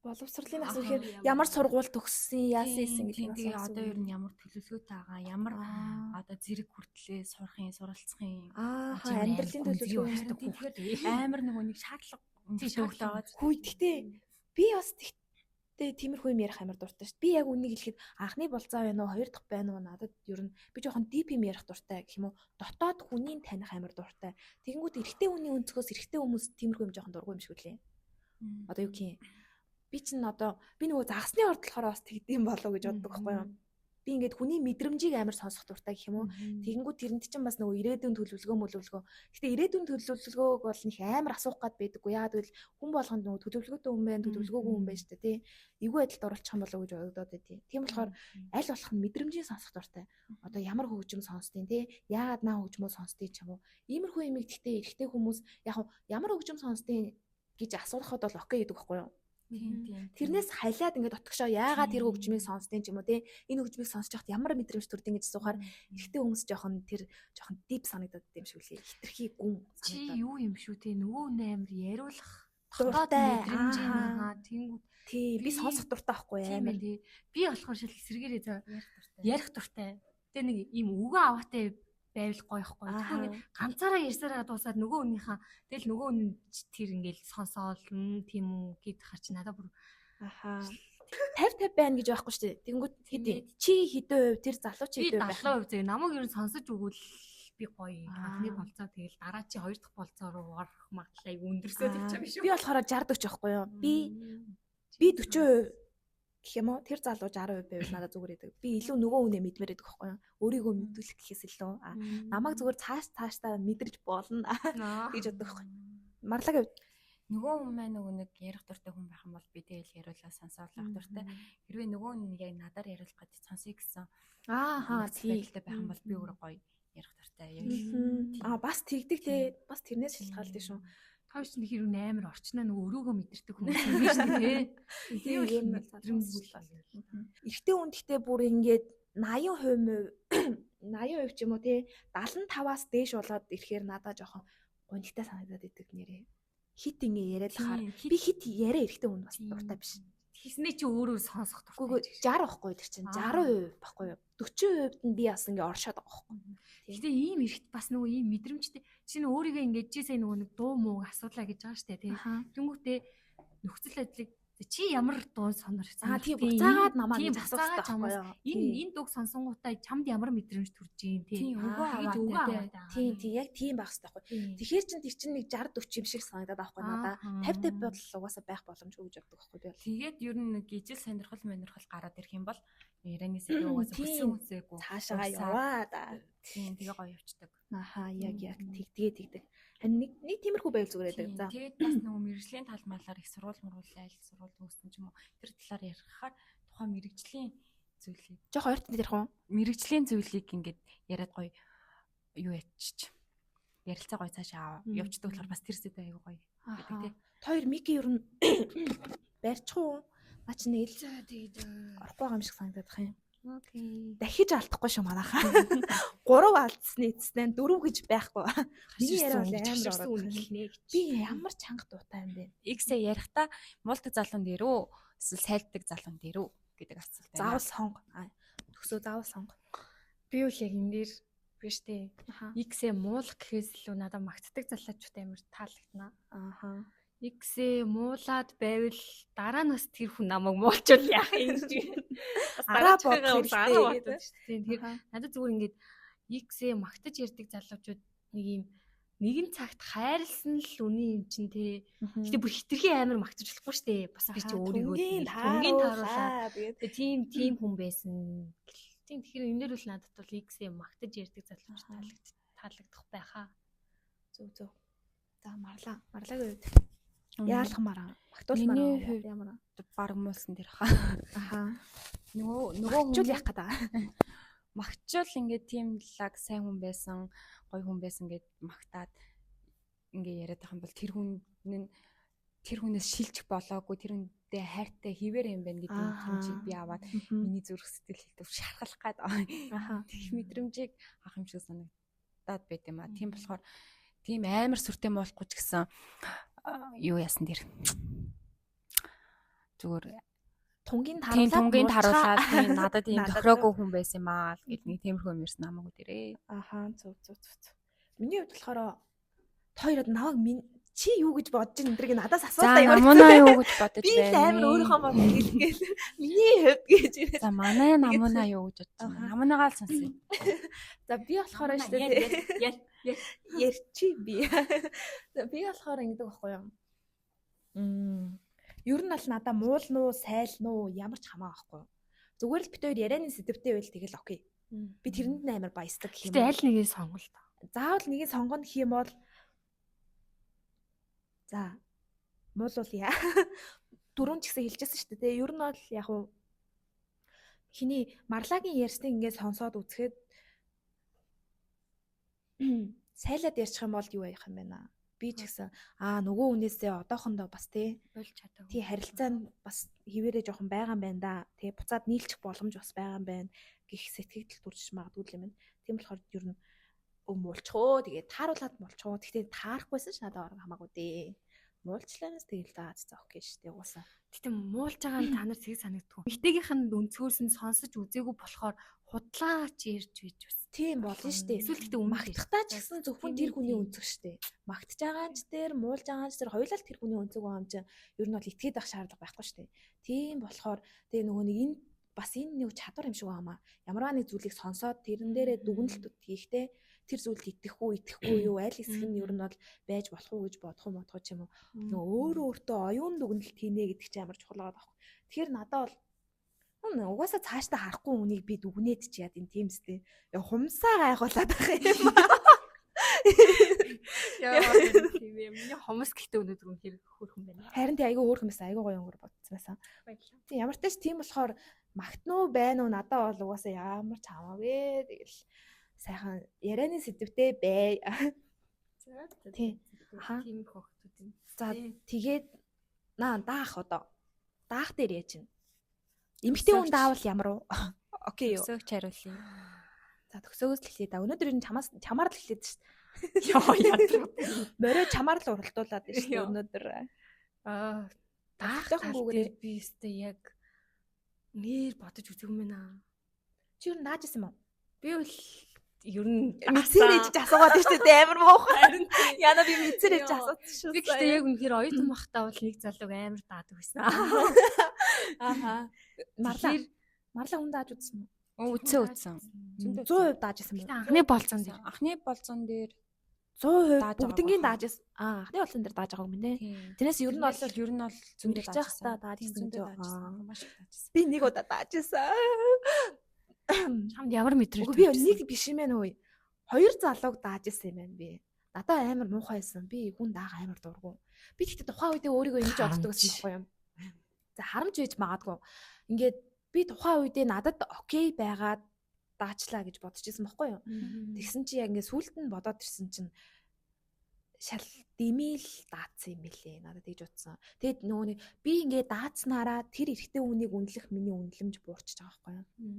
Боловсролын нас гэхээр ямар сургууль төгссөн, яасан ийсэн гэдэг нь. Тэгээ одоо ер нь ямар төлөвлөгөөтэй байгаа, ямар одоо зэрэг хүртлээ сурах юм, суралцах юм. Аа, амьдралын төлөвлөгөө хэрэгтэй. Тэгэхээр амар нөгөө нэг шаардлага өндөрлөө байгаа. Хүй, тэгтээ би бас тэгтээ тиймэрхүү юм ярих амар дуртай шүү дээ. Би яг үнийг хэлэхэд анхны болцоо байна уу, хоёр дахь байна уу надад ер нь би жоохон дип юм ярих дуртай гэх юм уу. Дотоод хүнийг таних амар дуртай. Тэгэнгүүт эрэгтэй хүний өнцгөөс эрэгтэй хүмүүс тиймэрхүү юм жоохон дургүй юм шиг үлээ. Одоо юу гэх юм? Би чинь одоо би нөгөө загасны орд болохоор бас тэгдэм болов гэж боддог байхгүй юу? Би ингээд хүний мэдрэмжийг амар сонсох дуртай гэх юм уу. Тэгэнгүүт тэрэнд чинь бас нөгөө ирээдүйн төлөвлөгөө мөлөвлөгөө. Гэтэ ирээдүйн төлөвлөгөөг бол нэг амар асуух гад байдаггүй. Яагаад гэвэл хүн болгонд нөгөө төлөвлөгөөтэй хүн байна, төлөвлөгөөгүй хүн байна шүү дээ, тий. Эвгүй байдалд оруулчих юм болов уу гэж бодогдоод байдیں۔ Тийм болохоор аль болох нь мэдрэмжийг сонсох дуртай. Одоо ямар хөгжим сонсдیں، тий. Яагаад наа хөгжмөө сонсдیں ч юм уу. Иймэрхүү юмыг гэхдээ эрэгтэй хүмүүс яг ямар хөгжим сонсдیں гэж асуухад бол окей гэдэг байхгүй юу? Тэрнээс халиад ингээд отгошоо яагаад тэр хөгжмийг сонсдیں ч юм уу те энэ хөгжмийг сонсож байхад ямар мэдрэмж төрдөг гэж асуухаар эрэгтэй хүмүүс жоохон тэр жоохон дип санагдаад юм шиг үлээ. Хитрхи гүн санагдаад. Чи юу юм шүү те нөгөө нэ амар яриулах дуртай мэдрэмжийнхаа тэнгүүд тий би сонсох дуртай байхгүй амар тий. Би болохоор шил эсрэгээрээ за ярих дуртай. Тэгээ нэг ийм үгэн аваатай байвал гоё ихгүй. Тэгэхээр ингээд ганцаараа ярьсараа дуусаад нөгөө хүнийхээ тэгэл нөгөө хүн тэр ингээл сонсоол тийм үү гэд хар чи надад бүр аха 50 50 байна гэж байхгүй шүү дээ. Тэгэнгүүт хэд чи хэдэн хувь тэр залуу чи хэдэн байх? 70% зөө. Намайг ер нь сонсож өгвөл би гоё. Анхны болцоо тэгэл дараа чи хоёр дахь болцоо руу орох магадлал айгүй өндөрсөө тавьчих юм шүү. Би болохоор 60 40 байхгүй юу? Би 40% гэх юм уу? Тэр залуу 60% байвал надад зүгээр идэг. Би илүү нөгөө хүнээ мэдмээр байдаг байхгүй юу? Өөрийгөө мэдүүлэх гэхээс илүү намайг зүгээр цааш цаашдаа мэдэрч болно гэж боддог байхгүй. Марлаг нөгөө хүн маань нөгөө нэг ярих дуртай хүн байх юм бол би тэгэл яриулаа сонсоолох дуртай. Хэрвээ нөгөө хүн яг надаар яриулах гэж сонсъё гэсэн. Ааха тийм байх юм бол би өөрөө гоё ярих дуртай. Яг аа бас тэгдэг те. Бас тэрнээс шалтгаалдаг шүү. Хоёр ч нэг хэрэг амар орчноо нөгөө өрөөгөө мэдэрдэг хүмүүс юм шүү дээ. Тийм юм мэдрэмжгүй. Эрэгтэй хүн гэхдээ бүр ингээд 80% 80% ч юм уу те 75-аас дээш болоод ирэхээр надаа жоохон гонигтай санагдаад идэг нэрээ. Хит ингэ яриад хахаар би хит яриа эрэгтэй хүн бас дуртай биш. Хийснээ чи өөрөө сонсох дуртай. Үгүй 60 байхгүй тэр чинь 60% байхгүй юу? 40% нь би бас ингээ оршоод байгаа байхгүй. Гэтэ ийм эрэхт бас нөгөө ийм мэдрэмжтэй. Чи нөө өөрийгөө ингээ чи сая нөгөө нэг дуу мууг асуулаа гэж байгаа штэ тий. Тэнгүүтээ нөхцөл байдлыг чи ямар дуу сонорсон? Аа тийм буцаагаад намайг ингэж асуусан байхгүй юу? Энэ дууг сонсонгуудаа чамд ямар мэдрэмж төрж гин тий. Өгөө аваа. Тийм тийм яг тийм байх хэрэгтэй байхгүй. Тэгэхээр чин тэр чин нэг 60 40 юм шиг санагдаад байхгүй надаа. 50 50 бодол угаасаа байх боломжгүй гэж боддог байхгүй би. Тэгээд ер нь нэг ижил сонирхол монирхол гараад ирэх юм бол ярианы сэдв угаасаа хүссэн хүсээгүй цаашаа яваа да. Тийм тэгээ гоё явцдаг. Ахаа яг тэгдэгэ тэгдэг. Харин нэг тиймэрхүү байвал зүгээр байдаг. За. Тэгээд бас нөгөө мэрэгжлийн тал малаар их сургууль мургуул айл сургууль төгссөн ч юм уу тэр талаар ярихаар тухайн мэрэгжлийн зүйлийг жоох ойртон ярих уу? Мэрэгжлийн зүйлийг ингээд яриад гоё юу ячиж ярилцаа гоё цаашаа явцдаг болохоор бас тэр сэдв аягүй гоё гэдэг тий. Хоёр Мики ер нь барьчих уу? Наа чи нэг л тэгээд орохгүй байгаа юм шиг санагдаад байх юм. Окей. Дахиж алдахгүй шүү манайхаа. 3 алдсны эцэстэн 4 гэж байхгүй. Миний яриа бол амар ороод хэлнэ гэж. Би ямар чанга дуутай юм бэ? X-ээ ярихдаа муулдаг залуун дээр үү? Эсвэл сайлддаг залуун дээр үү гэдэг асуулт байна. Заавал сонго. Төгсөө заавал сонго. Би үл яг энэ дээр биш үү? X-ээ муулах гэхээс илүү надад магтдаг залуучууд амар таалагдана. Аха. X-ээ муулаад байвал дараа нь бас тэр хүн намайг муулчвал яах юм гэж. Бас дараа бодох хэрэгтэй шүү дээ. Тэгэхээр надад зүгээр ингээд X-ээ магтаж ярьдаг залуучууд нэг юм нэгэн цагт хайрлсан л үний юм чинь те. Гэтэ бүр хитрхи амар магтаж болохгүй шүү дээ. Бас би чи өөрийгөө тунгийн тааруулаад тэгээ тийм хүн байсан. Тийм тэгэхээр энэ дэр бол надад бол X-ээ магтаж ярьдаг залуучууд таалагдах байхаа. Зөв зөв. За марлаа. Марлагийн хувьд яалхмаар магтуулмаар ямар баг муулсан дээр хаа. Аха. Нөгөө хүн яах гэдэг. Магчвал ингээд тийм лаг сайн хүн байсан, гоё хүн байсан гэд магтаад ингээ яриад байгаа юм бол тэр хүн нь тэр хүнээс шилжих болоогүй, тэр хүндээ хайртай хിവэр юм байна гэдэг мэдрэмжийг би аваад миний зүрх сэтгэл хэлдэг шархалах гад. Аха. Тэгэх мэдрэмжийг авах юм шиг санагдаад байт юм а. Тийм болохоор тийм амар сүртэй муулахгүй ч гэсэн юу яасан дээр зүгээр тунгийн тааруулаад тийм надад тийм тохироогүй хүн байсан юм аа л гэд нэг тиймэрхүү юм ярьсан намайг дээрээ. Аха зөв зөв зөв. Миний хувьд болохоор хоёрод намайг чи юу гэж бодож ин эдрийг надаас асуултаа яваа. Намунаа юу гэж бодож байна? Би л амар өөрийнхөө бодол хэлгээл. Миний хувьд гэж. За манай намунаа юу гэж бодож байна? Намунаагаа л сонсъё. За би болохоор шүү дээ. Ярьчи би. За би болохоор ингэдэг байхгүй юу? Ер нь бол надаа муулна уу, сайлна уу ямар ч хамаа байхгүй. Зүгээр л бит хоёр ярианы сэдвтэй байл тэгэл окей. Би тэрэнд нь амар баясдаг гэх юм. Гэтэ аль нэгийг сонгол та. Заавал нэгийг сонгоно гэх юм бол за муулуулъя. Дөрөв ч гэсэн хэлжсэн шүү дээ. Ер нь бол яг уу хиний Марлагийн ярьсныг ингээд сонсоод үзэхэд сайлаад ярьчих юм бол юу яах юм бэ наа? Би ч гэсэн нөгөө хүнээсээ одоохондоо бас тий болж чадаагүй. Тий харилцаа нь бас хിവэрээ жоохон байгаа юм байна да. Тий буцаад нийлчих боломж бас байгаа юм байна гих сэтгэгдэл төрж магадгүй юм байна. Тийм болохоор ер нь муулчих оо тэгээд тааруулаад муулчих оо. Гэхдээ таарахгүйсэн ч надад орог хамаагүй дээ. Муулчлаанаас тэгэл за окей шүү дээ угаасаа. Гэтэ муулж байгаа нь та нар зэг санагддаг. Эмэгтэйгийнх нь өнцгөөс нь сонсож үзээгүй болохоор худлаач ярьж байж бас. Тийм болно шүү дээ. Эсвэл гэтэ магтахтаа ч гэсэн зөвхөн тэр хүний өнцөг шүү дээ. Магтаж байгаа ч тэр, муулж байгаа ч тэр хоёулаа тэр хүний өнцөг байгаа юм чинь ер нь бол итгээд байх шаардлага байхгүй шүү дээ. Тийм болохоор тэгээ нөгөө нэг энэ бас энэ нэг чадвар юм шиг байна. Ямарваа нэг зүйлийг сонсоод тэрэн дээрээ дүгнэлт хийхдээ тэр зүйлд итгэх үү, итгэхгүй юу, аль хэсэг нь ер нь бол байж болох уу гэж бодох юм бодох ч юм уу. Нөгөө өөрөө өөртөө оюун дүгнэлт хийнэ гэдэг чинь амар чухал байгаа байхгүй. Тэгэхээр надад бол угаасаа цаашдаа харахгүй үнийг би дүгнээд чи яд энэ тийм сте. Хумсаа гайхуулаад байх юм. Яа тийм юм. Миний хумс гэхдээ өнөөдөр үнэхээр хөөрхөн байна. Харин тий айгүй хөөрхөн байсан. Айгүй гоё өнгөр бодсон байсан. Тийм ямар ч тач тийм болохоор магтнуу байна уу надад бол угаасаа ямар ч хамаагүй. Тэгэл сайхан ярианы сэдвтэй бай. Тийм. Тийм хогтууд юм. За тэгээд наа даах одоо. Даах дээр яаж чинь? Эмэгтэй хүн даавал ямар уу? Окей юу. Төгсөөгч хариулъя. За төгсөөгөөс л эхлэе да. Өнөөдөр энэ чамаас чамаар л эхлээд шүү дээ. Йоо яадаг. Морио чамаар л уралдуулаад байна шүү дээ өнөөдөр. Аа Даах Даах дээр би өстэй яг нэр бодож үзэг юм байна. Чи ер нь дааж исэн юм уу? Би бол ер нь Мэдсээр ээж асуугаад шүү дээ амар муухай. Яна би мэдсээр ээж асуусан шүү. Би гэхдээ яг үнэхээр оюутан байхдаа бол нэг залууг амар даадаг байсан. Аха. Марла Марла хүн дааж үзсэн үү? Үтсэн. 100% дааж исэн юм уу? Анхны болцоон дээр. Анхны болцоон дээр 100% бүгднгийн дааж исэн. Аа, анхны болцоон дээр дааж байгааг минь ээ. Тэрнээс ер нь бол ер нь бол зөндөө дааж байхдаа дааж исэн гэж маш их дааж исэн. Би нэг удаа дааж исэн. Чамд ямар мэдрэмж? Би нэг биш юм байна өө. Хоёр залууг дааж исэн юм байна би. Надаа амар муухай байсан. Би хүн даага амар дургу. Би тэгтээ тухайн үедээ өөрийгөө ингэж боддог гэсэн байхгүй юм. За харамж байж магадгүй. Ингээд би тухайн үедээ надад окей байгаад даачлаа гэж бодож исэн байхгүй юу. Тэгсэн чи яг ингээд сүулт нь бодоод ирсэн чинь шал дэмийл даацсан юм билээ. Надад тэгж утсан. Тэгэд нөгөө нэг би ингээд даацнараа тэр эрэгтэй хүнийг үнэлэх миний үнэлэмж буурчж байгаа байхгүй юу.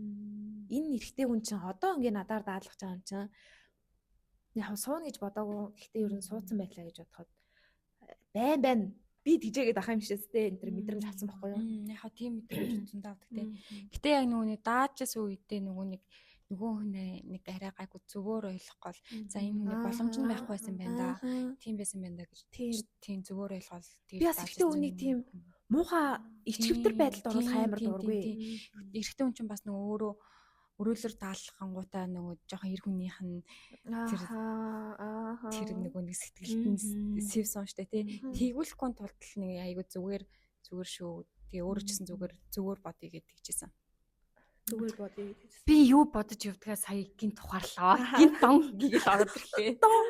Энэ эрэгтэй хүн чинь одоо ингээд надаар даалгаж байгаа юм чинь яг сууна гэж бодоагүй. Гэхдээ ер нь суудсан байлаа гэж бодоход байн байн би тийжээгээд ах юм шээстэй энэ төр мэдрэмж авсан байхгүй юу. Яг тийм мэдрэмж зөндөө авдаг те. Гэтэ яг нөгөө нэг даажсэн үедээ нөгөө нэг нөгөө хүнээ нэг арай гайгүй зөвөр ойлгох гол за энэ хүний боломж нь байхгүй байсан байна да. Тийм байсан байна да гэж тийм зөвөр ойлгоол. Би бас эрэгтэй хүнийг тийм муухай ичгэвтер байдалд оруулах амар дургүй. Эрэгтэй хүн чинь бас нөгөө өөрөө өрөөлөр даалгангуудаа нөгөө жоохон эр хүнийх нь тэр тэр нөгөө нэг сэтгэлд нь сэв сон штэ тий. Тэгвэлхгүй тулд л нэг айгу зүгээр зүгээр шүү. Тэгээ өөрөө ч гэсэн зүгээр зүгээр бодъё гэж тэгжсэн. Зүгээр бодъё гэж. Би юу бодож явдгаа сая гинт ухаарлаа. Гинт дон гэгэл ороод ирлээ. Дон.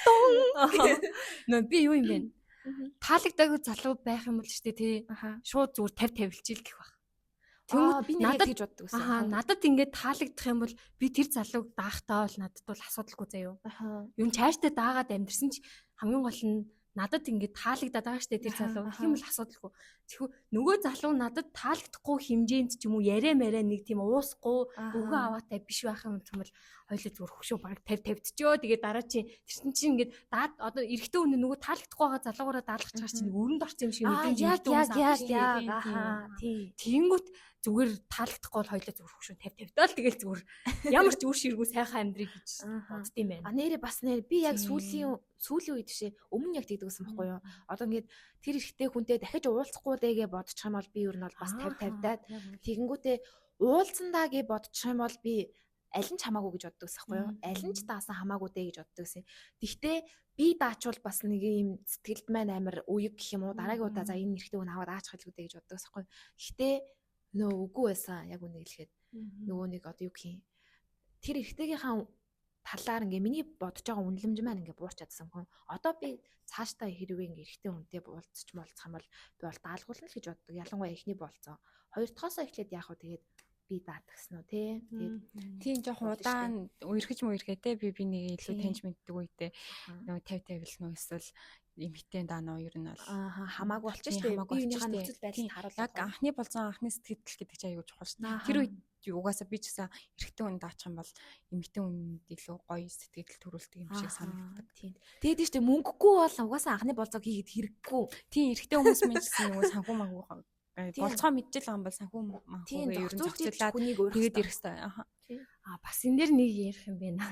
Дон. Нөө би юу юм бэ? Таалагдаагүй залуу байх юм бол штэ тий. Шууд зүгээр 50 тавилчил гэх баг. Тэнгүүд би надад гэж боддог гэсэн. Аа надад ингээд таалагдах юм бол би тэр залууг даахтаа бол надад бол асуудалгүй заяо. Юу чааштай даагаад амьдэрсэн ч хамгийн гол нь надад ингээд таалагдаад байгаа штэ тэр залуу. Тэгэх юм бол асуудалгүй. Тэгэхүү нөгөө залуу надад таалагдахгүй хэмжээнд ч юм уу яриа мараа нэг тийм уусахгүй өгөө аваатай биш байх юм бол хоёлоо зүгээр хөшөө баг 50 тавьдчихөө. Тэгээ дараа чи тэрсэн чинь ингээд даад одоо эрэгтэй хүн нөгөө таалагдахгүй байгаа залуугаараа даалгах чаар чинь өрөнд орсон юм шиг мэдрэмж яг яг яг яг аа тий. Тэнгүүт зүгээр таалагдахгүй бол хоёлоо зүгээр хөшөө 50 тавьдаа л тэгэл зүгээр ямар ч үр ширгүй сайхан амьдрыг гэж боддсон юм байна. А нэрээ бас нэр би яг сүүлийн үед бишээ өмнө яг тэгдэг гэсэн байхгүй юу. Одоо ингээд тэр эрэгтэй хүнтэй дахиж уулзахгүй дэгээ бодчих юм бол би ер нь бол бас 50 тавьдаад тэгэнгүүтээ уулзсандаа гэ бодчих юм бол би аль нь ч хамаагүй гэж боддог гэсэн байхгүй юу. Аль нь ч даасан хамаагүй дээ гэж боддог гэсэн. Тэгтээ би даачвал бас нэг юм сэтгэлд маань амар уяг гэх юм уу дараагийн удаа за энэ эрэгтэй хүн аваад аачих хэлгүй дээ гэж боддог гэсэн байхгүй юу. Гэхдээ нөө үгүй байсан яг үнэ хэлэхэд нөгөө нэг одоо юу гэх юм тэр эрэгтэйгийнхаа талаар ингээ миний бодож байгаа үнэлэмж маань ингээ буурч чадсан хүн. Одоо би цаашдаа хэрвээ ингээ эрэгтэй хүнтэй уулзч молцох юм бол би бол даалгуулна л гэж боддог. Ялангуяа эхний болцоо. Хоёр дахьаасаа эхлээд яах вэ тэгээд би даатгсан уу те. Тэгээд тийм жоохон удаан үерхэж мүерхээ те би нэг илүү таньж мэддэг үедээ нөгөө 50 50 л нөө эсвэл эмхтэн даа нөө ер нь бол аа хамаагүй болчих штэ. Би юуныхаа нөхцөл байдлыг харуулах. Яг анхны болцоо анхны сэтгэл гэдэг чинь аюул чухал штэ. Тэр үед угаасаа би ч гэсэн эрэгтэй хүн даачих юм бол эмэгтэй хүнд илүү гоё сэтгэл төрүүлдэг юм шиг санагддаг. Тийм. Тэгээд штэ мөнгөгүй бол угаасаа анхны болцоог хийгээд хэрэггүй. Тийм эрэгтэй хүмүүс минь ч гэсэн нөгөө санхүү мангуу болцоо мэдчихэл байгаа юм бол санхүү мангуугээ ер нь зохицуулаад тэгээд ирэх хэрэгтэй. Аа бас энэ дэр нэг ярих юм байна.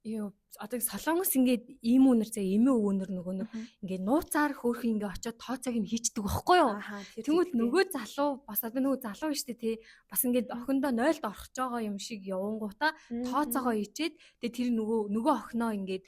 Юу одоо солонгос ингээд ийм үнэр заа эмээ өвөнөр нөгөө нэг ингээд нууцаар хөөрхөн ингээд очиод тооцоог нь хийчдэг байхгүй юу. Тэнгүүд нөгөө залуу бас одоо нөгөө залуу шүү дээ тий. Бас ингээд охиндоо 0-д орох гэж байгаа юм шиг явангуудаа тооцоогоо ичээд тэгээ тэр нөгөө охиноо ингээд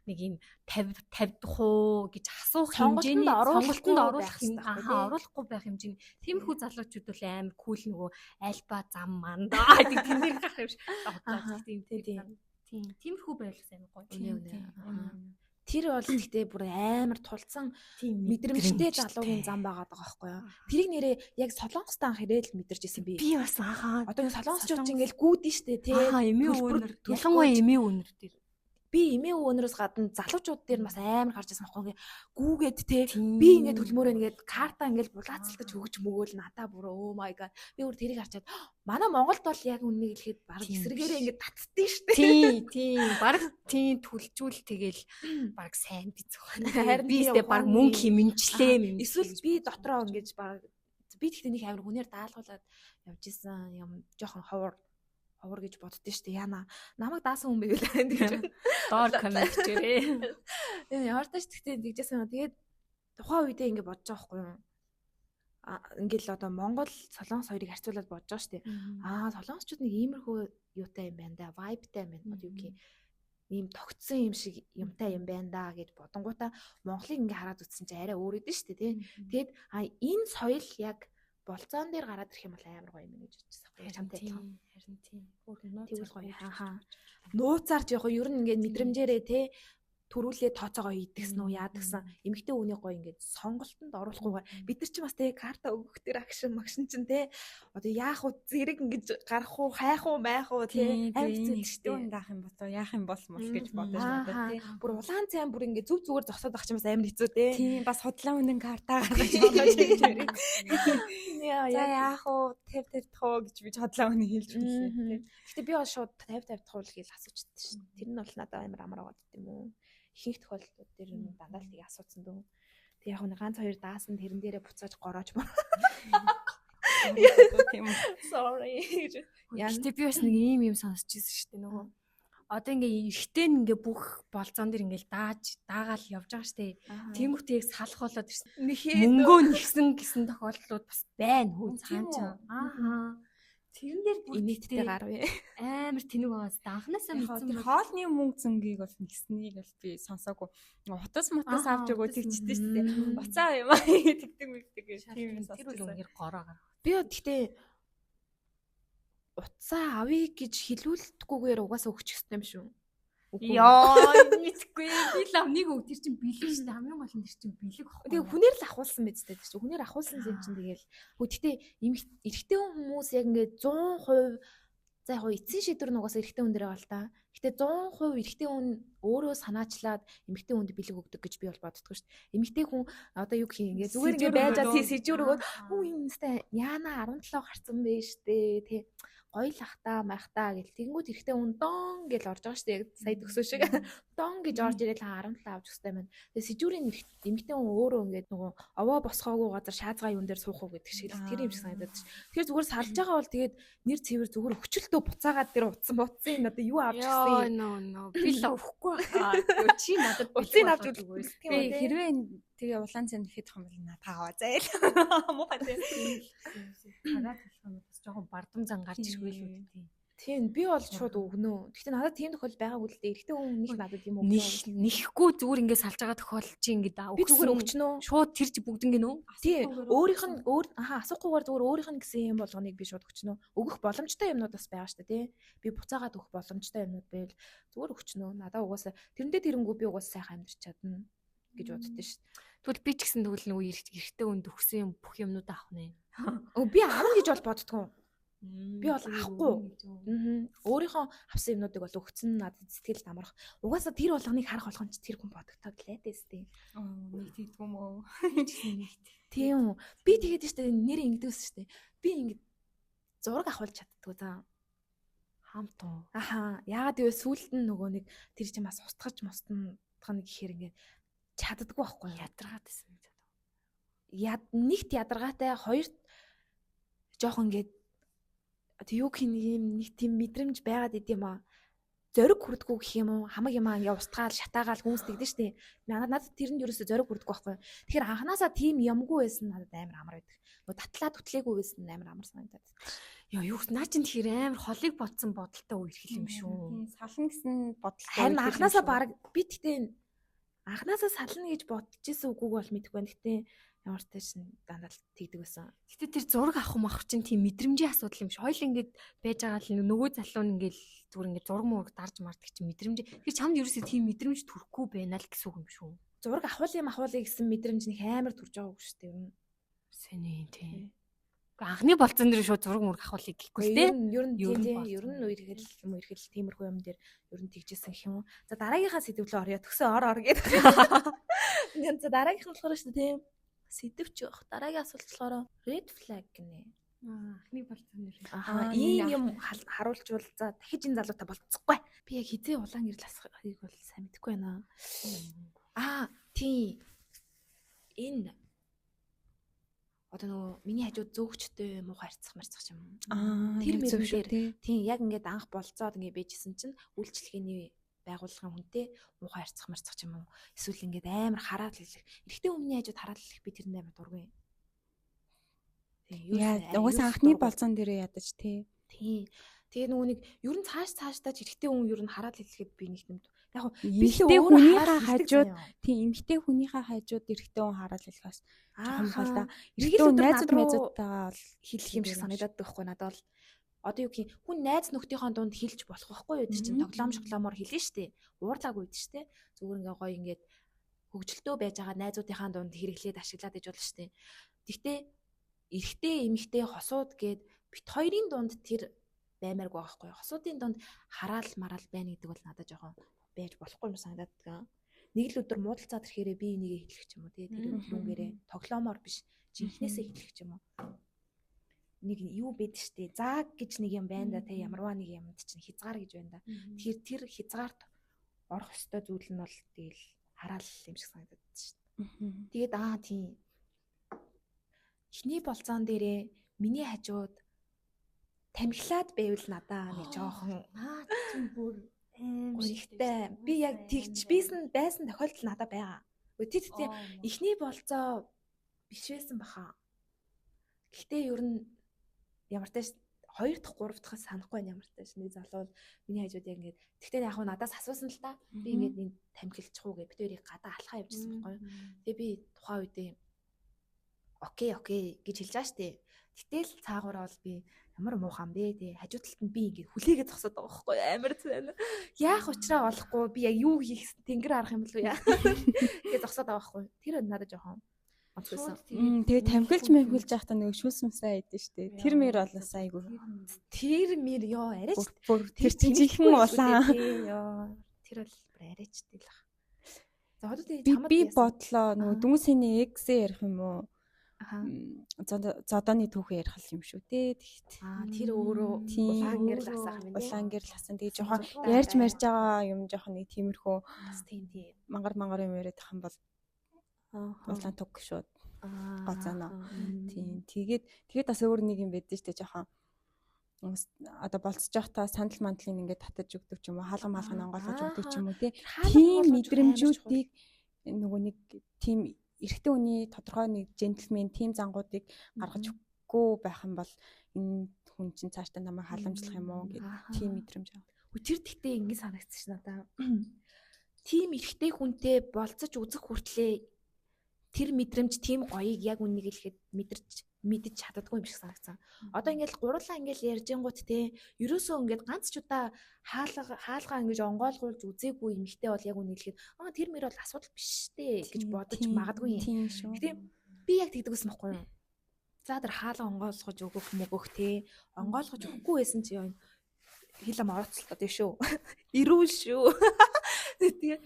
нэг юм 50 50 хуу гэж асуух хэмжээний сонголтонд оруулах оруулахгүй байх хэмжээний тиймэрхүү залуучууд бол амар кул нөгөө альба зам мандаа гэдэг тэн дээр гарах юм шиг тийм тийм тиймэрхүү байвал сайн гоё. Үнэ. Тэр бол гэхдээ бүр амар тулцсан мэдрэмжтэй залуугийн зам байгаад байгаа байхгүй юу. Тэрийг нэрээ яг солонгостой анх ирээл мэдэрч исэн би. Би бас анхаа. Одоо ингэ солонгосчууд ч ингээл гүйдэн штэ тий. Аа эмээ өвөнөр. Ялангуяа эмээ өвөнөр дээр. Би эмээ өвөнөрөөс гадна залуучууд дээр бас амар гарч ирсэн байхгүй ингээ гүүгээд те би ингээ төлмөөрөө ингээд карта ингээ булаацалтаж өгч мөгөөл надаа бүр oh my god би бүр тэрийг харчаад манай Монголд бол яг үннийг хэлэхэд баг эсрэгээрээ ингээ татдээ штэ. Тийм тийм баг тийм түлжүүл тэгэл баг сайн биз байна. Харин би өстэй баг мөнгө хэмнчлээ юм. Эсвэл би дотроо ингэж баг би тэгтээ нэг амар хүнээр даалгуулад явж исэн юм жоохон ховор гэж боддөө штэ. Яна намайг даасан хүн байвал гэж доор коммент хийрээ. Ямар тач тэгтээ тэгжсэн юм. Тэгээд тухайн үедээ ингэ бодож байгаа байхгүй юу? Ингээл одоо Монгол Солонгос хоёрыг харьцуулаад бодож байгаа штэ. Аа Солонгосчууд нэг иймэрхүү юутай юм байна да, вайбтай юм байна. Одоо юу гэх юм тогтсон юм шиг юмтай юм байна да гэж бодонгуудаа Монголыг ингээ хараад үзсэн чинь арай өөр идэв штэ тий. Тэгээд энэ соёл яг болцоон дээр гараад ирэх юм бол амар гоё юм гэж бодчихсон байхгүй чамтай адилхан. Харин тийм. Өөр нууц гоё. Хаа. Нууцаар ч яг ер нь ингээд мэдрэмжээрээ те төрүүлээ тооцоогоо хийдгсэн үү яадгсан эмэгтэй хүний гоё ингээд сонголтонд оруулахгүйгээр бид нар ч бас те карта өгөх дээр агшин магшин чинь те одоо яах вэ зэрэг ингэж гарах уу хайх уу майх уу те амар хэцүү шүү дээ. Даах юм болоо яах юм бол мол гэж бодож надад те бүр улаан цайн бүр ингээд зүг зүгээр зогсоод байх чинь бас амар хэцүү те. Тийм бас худлаа үнэн карта гаргаж бодож ирж. За яах вэ 50 50 дахь уу гэж би худлаа үнэн хэлж билээ те. Гэтэ би бол шууд 50 50 дахь уу гэж асуучдээ шүү. Тэр нь бол надад амар амар аваад юм уу. Ихэнх тохиолдлууд дээр нь дандаа л тийг асуусан дөө. Тэг яг нэг ганц хоёр даасан тэрэн дээрээ буцааж горооч мөр. Тийм үү. Sorry гэж. Гэтэ би бас нэг ийм юм сонсч ирсэн шүү дээ нөгөө. Одоо ингээ эрэгтэй нь ингээ бүх болцоон дээр ингээл даагаал явж байгаа шүү дээ. Тэнгүүт яг салах болоод ирсэн. Мөнгөө нэгсэн гэсэн тохиолдлууд бас байна хөө цаан чинь. Ааха. Тэрэн дээр бүр инээдтэй гарвэ. Амар тэнэг байгаас анханасаа мэдсэн. Тэр хоолны мөнгө зөнгийг бол нэгснийг бол би сонсоогүй. Утас мутас авч өгөө тэгчтэй шүү дээ. Уцаа юм аа тэгдэг мэгдэг гэж тийм юм сонссон. Тэр үл үнээр гороо гарах. Би гэхдээ утсаа авъя гэж хэлүүлдэггүйгээр угаасаа өгчих ёстой юм шүү. Йоо мэдгүй. Би л нэг өг тэр чинь бэлэг шүү дээ. Хамгийн гол нь тэр чинь бэлэг байхгүй. Тэгээ хүнээр л ахуулсан биз дээ. Тэр чинь хүнээр ахуулсан юм чинь тэгэл. Гэхдээ эрэгтэй хүмүүс яг ингээд 100% за яг эцсийн шийдвэр нь угаасаа эрэгтэй хүн дээр байгаа л та. Гэтэ 100% эрэгтэй хүн өөрөө санаачлаад эмэгтэй хүнд бэлэг өгдөг гэж би бол боддгоо шүү дээ. Эмэгтэй хүн одоо юу гэх юм ингээд зүгээр ингээд байж байгаа сэжүүр өгөөд хүү энэ өстэй яана 17 гарцсан бэ штэ тий. Гоё л ах та майх та гэл тэгэнгүүт эрэгтэй хүн дон гэл орж байгаа шүү дээ. Сая төгсөө шиг дон гэж орж ирэл 17 авч өстэй маань. Тэгээ сэжүүрийн эмэгтэй хүн өөрөө ингээд нөгөө овоо босгоогүй газар шаазгаа юун дээр суух уу гэдэг шиг л тэр юм шиг санагдаад ш. Тэгэхээр зүгээр салж байгаа бол тэгээд нэр цэвэр зүгээр өгчлөлтөө буцаагаад тэр утсан бутсан энэ одоо юу авч ирсэн юм. No. Би л өгөхгүй хаа. Чи надад утсыг авч өгөх юм уу? Хэрвээ тэгээ улаан цан нэхэд юм бол надад аваа зайл. Муухай тийм. Тагаа талах юм бас жоохон бардам зан гарч ирэх байлгүй дээ. Тийм би бол шууд өгнө. Гэхдээ надад тийм тохиол байгаагүй л дээ. Эрэгтэй хүн нэг надад юм өгнө. Нэхгүй зүгээр ингээд салж байгаа тохиолдол чи ингээд би зүгээр өгчнө. Шууд тэр чи бүгд ингэ нөө. Тийм өөрийнх нь өөр асуухгүйгээр зүгээр өөрийнх нь гэсэн юм болгоныг би шууд өгчнө. Өгөх боломжтой юмнууд бас байгаа шүү дээ, тий. Би буцаагаад өгөх боломжтой юмнууд байвал зүгээр өгчнө. Надаа угаасаа тэрэндээ тэрэнгүү би угаасаа сайхан амьдарч чадна гэж боддөө шүү. Тэгвэл би ч гэсэн тэгвэл нөгөө эрэгтэй хүнд өгсөн юм бүх юмнуудаа авах нэ. Би авна гэж бол боддгоо. Би бол авахгүй. Өөрийнхөө авсан юмнуудыг бол өгцөн надад сэтгэлд амарх. Угаасаа тэр болгоныг харах болгон ч тэр хүн бодогдоод лайдээс тийм. Нэг тийдгүй юм уу? Тийм үү. Би тэгээд штэ нэр ингэдэгс штэ. Би ингэ зураг авахулж чаддгүй заа. Хамт уу. Аха. Яагаад гэвэл сүүлд нь нөгөө нэг тэр чинь бас устгаж мустна гэхээр ингэ чаддаггүй байхгүй юу? Ядаргаад байсан гэж бодоо. Нэгт ядаргаатай, хоёрт жоохон ингээд юу гэх юм нэг тийм мэдрэмж байгаад идэм аа. Зориг хүрдгүү гэх юм уу? Хамаг юм аа ингээ устгаал, шатаагаал хүмүүс тэгдэж штэ. Надад тэрэнд ерөөсөө зориг хүрдгүү байхгүй юу? Тэгэхээр анханасаа тийм юмгүй байсан надад амар амар байдаг. Нөгөө татлаа түтлээгүй байсан амар амар санагдаад. Яа юу наа чин тэгэхээр амар холыг бодсон бодолтой үерхэл юм шүү. Сална гэсэн бодолтой. Харин анханасаа баг би тэгтээ анханасаа сална гэж бодож исэн үгүйг бол мэдэхгүй байна. Гэтэ ямар ч тааш дандаа л тэгдэг байсан. Гэтэ тэр зураг авах юм авах чинь тийм мэдрэмжийн асуудал юм шиг. Хоёул ингээд байж байгаа л нөгөө залуу нь ингээд зүгээр ингээд зураг мураг дарж мардаг чинь мэдрэмж. Тэр чамд ерөөсөө тийм мэдрэмж төрөхгүй байна л гэсэн үг юм шүү. Зураг авахул юм авахулъя гэсэн мэдрэмж нэг амар төрж байгаа үг шүү дээ. Сэний тийм. Анхны болцсон дээр шууд зураг мөрг авахлыг гэхгүй л дээ. Ер нь тийм ер нь үерхэл мөрхөл тиймэрхүү юм дээр ер нь тэгжсэн гэх юм уу. За дараагийнхаа сэдвлөө орё. Төгсөө ор ор гэдэг. За дараагийнх нь болохоор шүү дээ тийм сэдвч явах. Дараагийн асуулт болохоор red flag гинэ. Анхны болцсон нэр. Аа ийм юм харуулчвал за дахиж энэ залуутай болцсохгүй. Би яг хизээ улаан гэрэл асахыг бол сайн мэдэхгүй байна. Аа тийм энэ одоо нөгөө миний хажууд зөөгчтэй муухай харьцах марцах юм. Аа Тэр мөрөн дээр тийм яг ингээд анх болцоод ингээд байжсэн чинь үйлчлэгээний байгууллагын хүнтэй муухай харьцах марцах юм уу? Эсвэл ингээд амар хараал хэлэх. Эрэгтэй хүмүүний хажууд хараал хэлэх би тэрэнд амар дургүй. Тийм. Угаасаа анхны болцоон дээрээ ядаж тий. Тийм. Тэгээ нөгөө нэг ер нь цааш цаашдаа ч эрэгтэй хүн ер нь хараал хэлэхэд би нэг юм. Яг би хүнийхээ хажууд тийм эмэгтэй хүнийхээ хажууд эрэгтэй хүн хараал хэлэхээс жоохон бол да. Эрэгтэй хүн найзууд найзуудтайгаа бол хэлэх юм шиг санагдаад байхгүй надад бол одоо юу гэх юм хүн найз нөхдийнхөө дунд хэлж болох байхгүй юу тэр чинь тоглоом шоглоомор хэлнэ штэ. Уурлаагүй гэдэг штэ. Зүгээр ингээ гоё ингээд хөгжилтөө байж байгаа найзуудынхаа дунд хэрэглээд ашиглаад иж болно штэ. Тэгтээ эрэгтэй эмэгтэй хосууд гээд бит хоёрын дунд тэр баймааргүй байгаа байхгүй юу. Хосуудын дунд хараал мараал байна гэдэг бол надад жоохон байж болохгүй юм санагдаад байгаа. Нэг л өдөр муудалцаад ирэхээрээ би энийгээ хэлэх ч юм уу тий. Тэр юунгээрээ тоглоомоор биш жинхнээсээ хэлэх ч юм уу. Нэг юу байд штэ. Заа гэж нэг юм байна да тий. Ямарваа нэг юмд чинь хязгаар гэж байна да. Тэгэхээр тэр хязгаарт орох ёстой зүйл нь бол тэгэл хараал юм шиг санагдаад штэ. Тэгээд аа тийм. Эхний болцоон дээрээ миний хажууд тамхилаад байвал надаа нэг жоохон наа чинь бүр гонигтай. Би яг тэгч бийсэн байсан тохиолдол надад байгаа. Тэр тийм эхний болцоо биш байсан баха. Гэхдээ ер нь ямар тааш 2 дахь 3 дахь санахгүй байна ямар тааш нэг залуу миний хажууд яг ингээд тэгтээ яг надаас асуусан л та. Би ингээд нэг тамхилчих уу гэж бид хоёрыг гадаа алхаа явжсэн байхгүй юу. Тэгээ би тухайн үедээ окей окей гэж хэлж байгаа штэ. Гэтэл цаагаараа бол би ямар муухан бэ те хажуу талд нь би ингээд хүлээгээ зогсоод байгаа байхгүй амар зэн. Яах учраа олохгүй би яг юу хийх тэнгэр харах юм болов яа гэж зогсоод байгаа байхгүй. Тэр надад жоохон онцгойсон. Тэгээ тамхилж мэмхилж байхдаа нөгөө шүүс мүсээ айдэн штэ. Тэр мэр болоос айгүй. Тэр мэр ёо арайч тэр чинь жинхэнэ улаан. Ёо тэр бол бүр арайч тэл ах. За одоо тэгээ чамд би бодлоо нөгөө дүнсэний эксээ ярих юм уу? Зодооны түүхээ ярих юм шүү дээ. Тэгэхэд. Аа тэр өөрөө улаан гэрэл асаах юм дээ. Улаан гэрэл асан. Тэгээ жоохон ярьж марж байгаа юм жоохон нэг тиймэрхүү бас тийм тийм. Мангар юм яриад ах юм бол улаан туг шууд гоцооно. Тийм. Тэгээд бас өөр нэг юм байдэн шүү дээ жоохон одоо болцож байхдаа сандал мандлын ингээд татаж өгдөг ч юм уу, хаалга маалгыг онгойлгож өгдөг ч юм уу тий. Тийм мэдрэмжүүдийг нөгөө нэг тийм эрэгтэй хүний тодорхой нэг джентльмен тийм зангуудыг гаргаж өгөхгүй байх юм бол энэ хүн чинь цаашдаа намайг халамжлах юм уу гэдэг тийм мэдрэмж авах. Тэр тэгтээ ингэ санагдчих ш надаа. Тийм эрэгтэй хүнтэй болцож үзэх хүртлээ тэр мэдрэмж тийм гоёыг яг үннийг хэлэхэд мэдэрч мэдэж чаддаггүй юм шиг санагдсан. Одоо ингээл гурлаа ингээл ярьжингууд те ерөөсөө ингээд ганц ч удаа хаалга ингэж онгойлгуулж үзээгүй эмэгтэй бол яг үннийг хэлэхэд аа тэр мэр бол асуудал биш штэ гэж бодож магадгүй юм. Гэтэ би яг тэгдэг байсан байхгүй юу? За тэр хаалга онгойлгож өгөх мөгөх те онгойлгож өгөхгүй байсан чи ёо хил ам орооцолтой тийм шүү. Ирүүл шүү. Тэгээ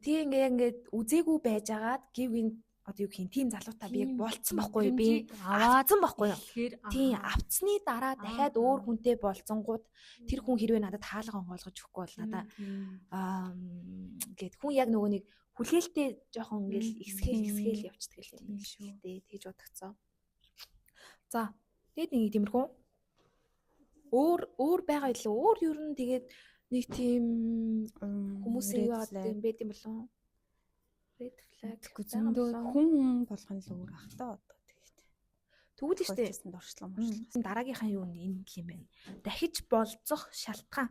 тэгээ ингээ ингээд үзээгүй байжгаад гів гин одоо юу гэх юм тийм залуутай би яг болцсон байхгүй юу би аваадсан байхгүй юу. Тийм авцсны дараа дахиад өөр хүнтэй болцонгууд тэр хүн хэрвээ надад хаалга онгойлгож өгөхгүй бол надаа аа гэд хүн яг нөгөө нэг хүлээлтээ жоохон ингээл ихсгээл явцдаг л юм шүү дээ тэгж бодогцсон. За тэгээд нэг тиймэрхүү өөр байгаа илүү өөр ер нь тэгээд нэг тийм хүмүүсийн юу яагаад юм байд юм болов red flag зөндөө хүн болгоно л өөр ах та одоо тэгээд. Тэгвэл штэ дуршлаг муршлаг. Дараагийнхаа юу энэ юм байна. Дахиж болцох шалтгаан.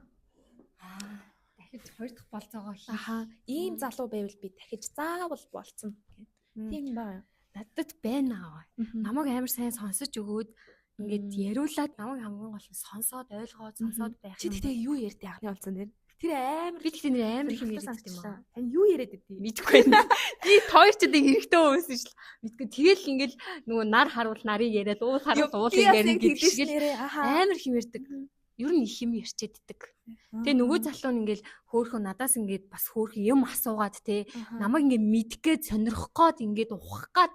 Дахиж хоёр дахь болцоогоо хийх. Аха, ийм залуу байвал би дахиж заавал болцсон гэх. Тийм ба. Надад байна аа. Намайг амар сайн сонсож өгөөд ингээд яриулаад намайг хамгийн гол нь сонсоод ойлгоод сонсоод байх. Чи тэгтээ юу ярьдээ анхны болцсон дээр? Тэр амар Би тэгтээ нэр амар их юм яриад юм аа. Тань юу яриад байдгийг Мэдгүй байна. Би тойрч одоо эрэгтэй хүмүүс юм шил. Мэдгүй. Тэгэл ингээл нөгөө нар харуул нарыг яриад, уул харуул уулыг ярина гэдэг шиг л амар их юм ярьдаг. Ер нь их юм ярьчээддэг. Тэгээ нөгөө залуу нь ингээл хөөхөн надаас ингээд бас хөөхөн юм асуугаад те намайг ингээд мэдэх гээд сонирхох гээд ингээд ухах гээд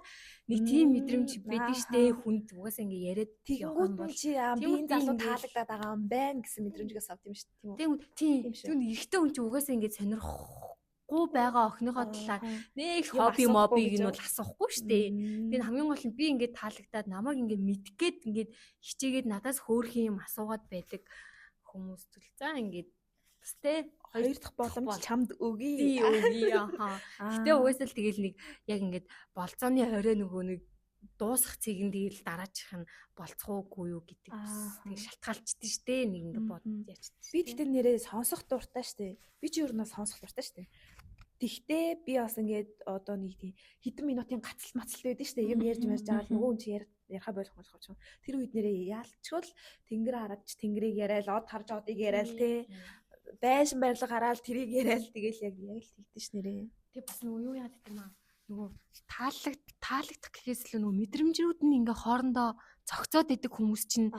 нэг тийм мэдрэмж байдаг штэ хүнд угаасаа ингээд яриад Тэгэнгүүт нь чи би энэ залуу таалагдаад байгаа юм байна гэсэн мэдрэмжгээс авд юм шүү дээ, тийм үү? Тийм. Түүнд эрэгтэй хүн чи угаасаа ингээд сонирхохгүй байгаа охиныхоо талаар нэг хобби мобиг нь бол асуухгүй штэ. Тэгээд хамгийн гол нь би ингээд таалагдаад намайг ингээд мэдэх гээд ингээд хичээгээд надаас хөөрхөн юм асуугаад байдаг хүмүүс төл. За ингээд бас те хоёр дахь боломж чамд өгье. Өгье. Ахаа. Гэтэ угаасаа л тэгэл нэг яг ингээд болцооны орой нөгөө нэг дуусах цэгэн тэгэл дараачих нь болцгоогүй юу гэдэг бас тэг шалтгаалчдээ штэ нэг ингээд бод яачдаг. Би тэгтээ нэрээ сонсох дуртай штэ. Би чи ер нь сонсох дуртай штэ. Тэгтээ би бас ингээд одоо нэг тийм хэдэн минутын гацалт мацалт байдаг штэ. Юм ярьж марж байгаа л нөгөө хүн чи яриха болох болох юм. Тэр үед нэрээ яалчвал тэнгэр хараад ч тэнгэрийг яриад, од харж одыг яриад те. Байшин барилга хараад тэрийг яриад тэгэл яг л тэгдэж ш нэрээ. Тэг бас нөгөө юу яадаг юм аа. Нөгөө таалагдах гэхээс л нөгөө мэдрэмжрүүд нь ингээ хоорондоо зохицоод идэг хүмүүс чинь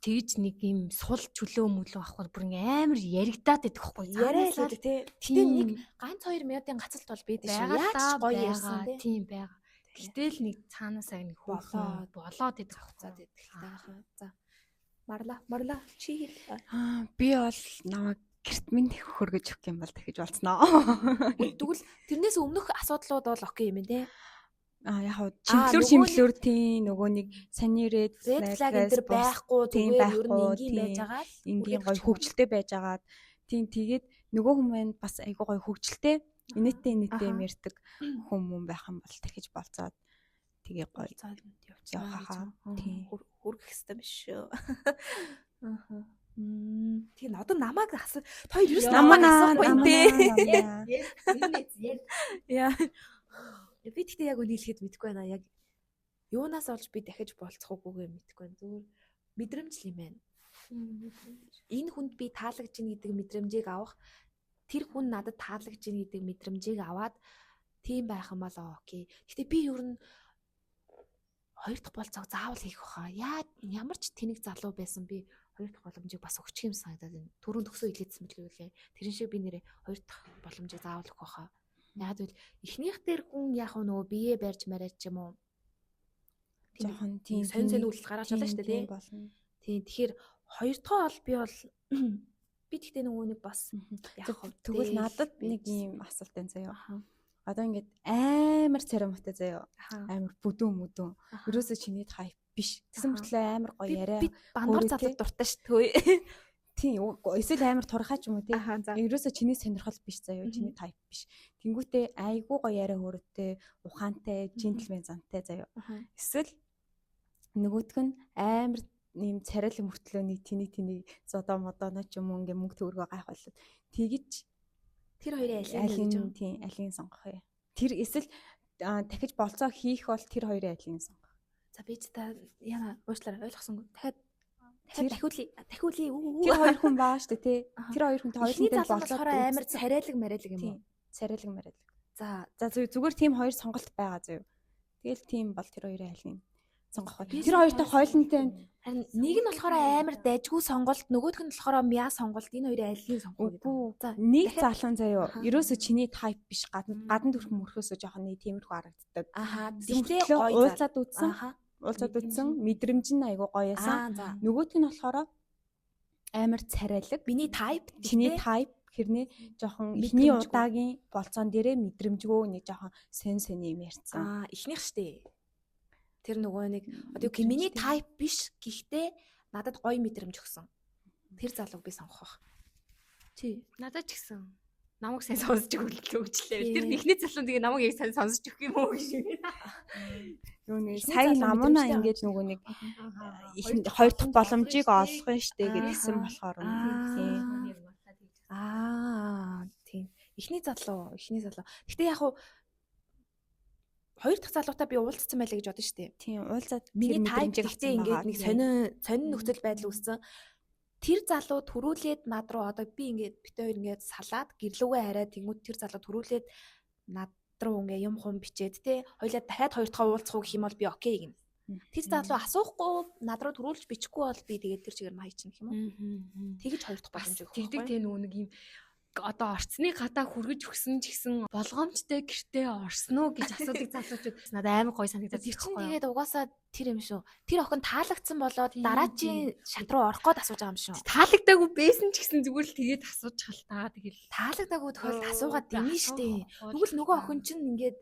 тэгж нэг юм сул чөлөө мөлөө авахгүй бүр ингээ амар яригадаад идэх байхгүй. Яриа л гэдэг тий. Гэтэ нэг ганц 2 минутын гацалт бол байдаг шүү. Яаж ч гоё ярьсан тий. Тийм байгаа. Гэтэл нэг цаанаасаа нэг хөөхөн болоод идэх зохицоод идэх л та. За. Марла чи хэл. Би бол намайг гэрт минь хөргөж өгөх юм бол дахиж болцноо. Тэгвэл тэрнээс өмнөх асуудлууд бол окей юм те. Аа яг чимплүр тийм нөгөө нэг саний red flag энэ төр байхгүй зүгээр ер нь энгийн байж байгаа л энгийн гоё хөгжилтэй байж агаад тийм тэгээд нөгөө хүмүүс маань бас айгуу гоё хөгжилтэй инээдтэй юм ярьдаг хүмүүс байх юм бол дахиж болцоод тэгээ гоё явахаа тийм хөргөх хэвээр биш шүү. Аа. Тийм одоо намайг асуу. Та хоёр ерөөс намайг асуухгүй юм те. Яа. Би тэгтээ яг үнийг хэлэхэд мэдэхгүй байна. Яг юунаас олж би дахиж болцохгүйгээ мэдэхгүй байна. Зүгээр мэдрэмж л юм байна. Энэ хүнд би таалагдж ийн гэдэг мэдрэмжийг авах, тэр хүн надад таалагдж ийн гэдэг мэдрэмжийг аваад тийм байх юм бол окей. Гэтэ би ер нь хоёр дахь болцоог заавал хийх баха. Ямар ч тэнэг залуу байсан би хоёр дахь боломжийг бас өгчих юм санагдаад байна. Түрүүн төгсөө илээдсэн мэлгүй лээ. Тэрэн шиг би нэрээ хоёр дахь боломжийг заавал өгөх баха. Яг л эхнийх дээр хүн яг нөгөө бие барьж мараад ч юм уу. Жохон тийм сонь сонь үйлдэл гаргаж болно шүү дээ, тийм. Тийм тэгэхээр хоёр дахь бол би бол би тэгтээ нөгөө нэг бас яг тэгвэл надад нэг юм асуулт байна заяа. Одоо ингээд амар царамтай заяа. Амар бүдүүн мүдүүн. Ерөөсөө чиний хайп биш. Тэгсэн мөртлөө амар гоё яриа. Би бандар залуу дуртай шүү дээ. Тийм эсвэл амар турхаа ч юм уу тий. Ерөөсөө чиний сонирхол биш заяа. Чиний тайп биш. Тэнгүүтээ айгүй гоё яриа хөрөтэй, ухаантай, джентльмен зантай заяа. Эсвэл нөгөөх нь амар ийм царайлаг мөртлөө нэг тэний зодоо модооно ч юм уу ингээ мөнгө төгрөгөө гайхуулаад тэгэж тэр хоёрын алийг тийм алийг сонгох вэ? Тэр эсвэл дахиж болцоо хийх бол тэр хоёрын алийг сонгох. За би ч та яна уучлаарай ойлгосонгүй. Дахиад дахиулъя. Тэр хоёр хүн баа шүү дээ тий. Тэр хоёр хүнтэй хоёулын дээр болцоо амар царайлаг мариалаг юм уу? Царайлаг мариалаг. За зүгээр тийм хоёр сонголт байгаа зөө. Тэгэл тийм бол тэр хоёрын алийг сонгох. Тэр хоёртой хойлонтой харин нэг нь болохоор амар дайжгүй сонголт, нөгөөх нь болохоор мяа сонголт. Энэ хоёрын алийг сонгох гэдэг. За нэг залан заяо. Ерөөсөө чиний тайп биш, гадна төрх мөрхөөсөө жоохон нэг тиймэрхүү харагддаг. Аха. Тэгтээ гоё уулзаад үзсэн. Уулзаад үзсэн. Мэдрэмж нь айгуу гоё байсан. Нөгөөх нь болохоор амар царайлаг. Миний тайп, чиний тайп хэрнээ жоохон эхний удаагийн болцоон дээрээ мэдрэмжгүй нэг жоохон сэн сэн юм ярьсан. Аа, эхнийх штэ. Тэр нөгөө нэг одоо юу гэх миний тайп биш гэхдээ надад гоё мэдрэмж өгсөн. Тэр залууг би сонгох байх. Чи надад ч гэсэн намайг сайн сонсож өгчлээ. Тэр эхний залуу тэгээ намайг яг сайн сонсож өгөх юм уу гэж. Юу нэг сая намунаа ингээд нөгөө нэг хоёр дахь боломжийг олох нь штэ гэдгсэн болохоор тийм. Аа тийм. Эхний залуу. Гэтэ яг хуу хоёр дахь залуутай би уулзсан байлаа гэж бодсон шүү дээ. Тийм, уулзаад миний тайп гэхдээ ингээд нэг сонин нөхцөл байдал үүссэн. Тэр залуу төрүүлээд над руу одоо би ингээд бит хоёр ингээд салаад гэрлүүгээ хараад тэнгууд тэр залуу төрүүлээд над руу ингээ юм хум бичээд те хоёлаа дахиад хоёр дахь уулзах уу гэх юм бол би окей гинэ. Тэр залуу асуухгүй над руу төрүүлж бичихгүй бол би тэгээд тэр чигээр маяг чинь гэх юм уу. Тэгэж хоёр дахь боломж өгөх. Тэгдэг те нөгөө нэг юм одоо орцны гадаа хүргэж өгсөн ч гэсэн болгоомжтой гэртээ орсон уу гэж асуудаг залуучууд надад амар гоё санагдаад тэр чинь тэгээд угаасаа тэр юм шүү. Тэр охин таалагдсан болоод дараачийн шат руу орох гээд асууж байгаа юм шүү. Таалагдаагүй байсан ч гэсэн зүгээр л тэгээд асууж хал та. Тэгэл таалагдаагүй тохиолдолд асуугаад дэмий штэ. Тэгвэл нөгөө охин чинь ингээд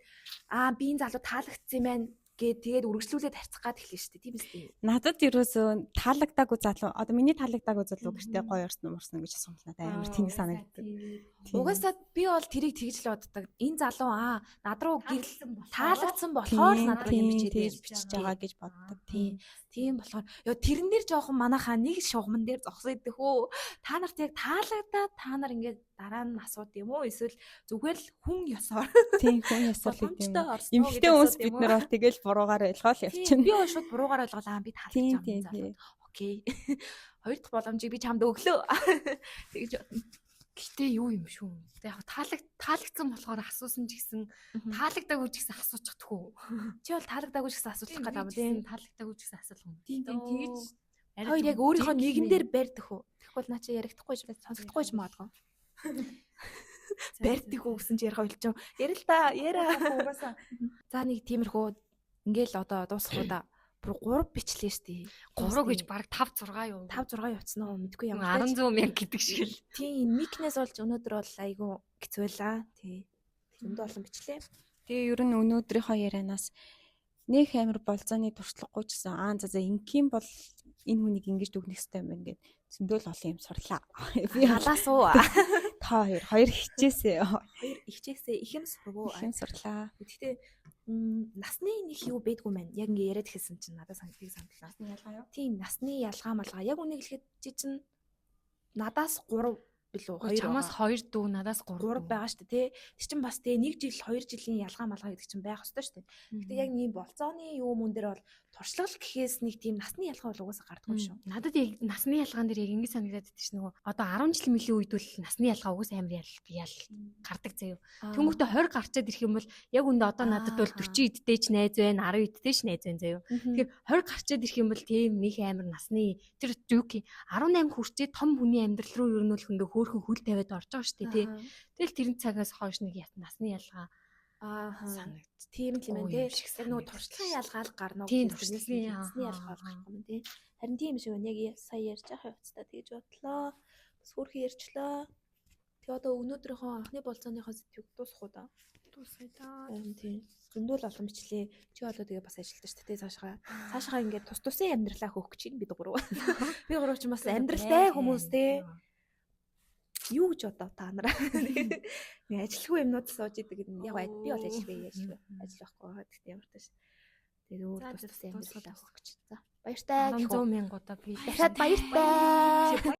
аа би энэ залуу таалагдсан юм байна гээд тэгээд үргэлжлүүлээд харьцах гад эхлэн штэ. Тийм үстэй. Надад ерөөсөө таалагдаагүй залуу одоо миний таалагдаагүй залуу гэртээ гоё орсон уу гэж асуумал надад амар тэнэг санагддаг. Угаасаа би бол тэрийг тэгж л боддог. Энэ залуу аа над руу гэрэл таалагдсан болохоор над руу юм бичээд бичиж байгаа гэж боддог. Тийм болохоор ёо тэрэн дээр жоохон манайхаа нэг шугамн дээр зогсоо идэх үү. Та нарт яг таалагдаад та нар ингээд дараа нь асууд юм уу? Эсвэл зүгээр л хүн ёсоор. Тийм хүн ёсоор л гэдэг юм. Эмэгтэй хүмүүс бид нар бол тэгэл буруугаар ойлгоол явчихна. Би бол шууд буруугаар ойлгоол аа би таалагдж байгаа юм залуу. Окей. Хоёр дахь боломжийг би чамд өглөө. Тэгж бодно. Гэтэ юу юм шүү. Тэг яг таалагдсан болохоор асуусан ч гэсэн таалагдаагүй ч гэсэн асуучихдаггүй. Чи бол таалагдаагүй ч гэсэн асуучих гэдэг юм тийм. Таалагдаагүй ч гэсэн асуулах юм. Тийм тэгэж хоёр яг өөрийнхөө нэгэн дээр барьдаг уу? Тэгэхгүй бол наа чи ярихдаггүй ч сонсохдохгүй ч магадгүй. Барьдаг уу гэсэн чи ярих ойлч юм. Ярил л та яриа. Угаасаа. За нэг тиймэрхүү ингээл одоо дуусах уу да. Бүр 3 бичлээ штий. 3 гэж баг 5 6 юу? 5 6 явцсан уу мэдгүй ямар. 100 мянга гэдэг шиг л. Тийм, микнес болж өнөөдөр бол айгүй хэцүү байлаа. Тий. Зөндөө олон бичлээ. Тэгээ ер нь өнөөдрийнхөө ярианаас нэх амир болзооны туршлагагүй ч гэсэн аа за ингийн бол энэ хүнийг ингэж дүгнэх хэрэгтэй юм байна гэд зөндөө л олон юм сурлаа. Би халаас уу. Та хоёр хичээсээ. Хоёр хичээсээ их юм сургуу. Их юм сурлаа. Гэхдээ насны нэг юу байдгүй мэн. Яг ингэ яриад эхэлсэн чинь надад санагдгийг саналаа. Насны ялгаа юу? Тийм, насны ялгаа малгаа. Яг үнийг хэлэхэд чи чинь надаас 3 билүү 2 чамаас 2 дүү надаас 3 байгаа шүү дээ тий. Тэр чинь бас тий 1 жил 2 жилийн ялгаа малгаа гэдэг чинь байх ёстой шүү дээ. Гэтэ яг нэг болцооны юу мөн дээр бол туршлага гэхээс нэг тийм насны ялгаа бол угаасаа гардаггүй шүү. Надад яг насны ялгаан дээр яг ингэ санагдаад байдаг ш нөгөө одоо 10 жил мөлийн үед бол насны ялгаа угаасаа амар ял гардаг заяа. Тэнгүүтээ 20 гарчаад ирэх юм бол яг үндэ одоо надад бол 40 эдтэй ч найз байна, 10 эдтэй ч найз байна заяа. Тэгэхээр 20 гарчаад ирэх юм бол тийм нэг амар насны тэр юуки 18 хүрчээ том хүний амьдрал руу ер нь бол хөнгө хөөхөн хөл тавиад орж байгаа шүү дээ тий. Тэгэл тэрэн цагаас хойш нэг насны ялгаа санагд. Тийм л юм байна тий. Яг нөгөө туршлагын ялгаа л гарна уу? Тийм, туршлагын насны ялгаа бол гарахгүй юм тий. Харин тийм шиг байна. Яг сая ярьж байгаа явцдаа тэгж бодлоо. Бас хөөрхөн ярьчлаа. Тэгээ одоо өнөөдрийнхөө анхны болцооныхоо сэдвийг дуусгах уу да? Дуусгая да. Тийм. Зөндөл олон бичлээ. Чи болоо тэгээ бас ажилтдаг шүү дээ цаашгаа. Цаашгаа ингээд тус тусын амьдралаа хөөх гэж байна бид гурав. Би гурав ч бас амьдралтай хүмүүс тий. Юу гэж бодоо та нараа. Нэг ажилгүй юмнууд сууж идэг. Яг би бол ажилгүй ажил байхгүй байгаа. Гэхдээ ямар тааш. Тэгээд өөр тус тусын амьдралаа хөөх гэж. За баяртай. 100 мянга удаа би. Дахиад баяртай.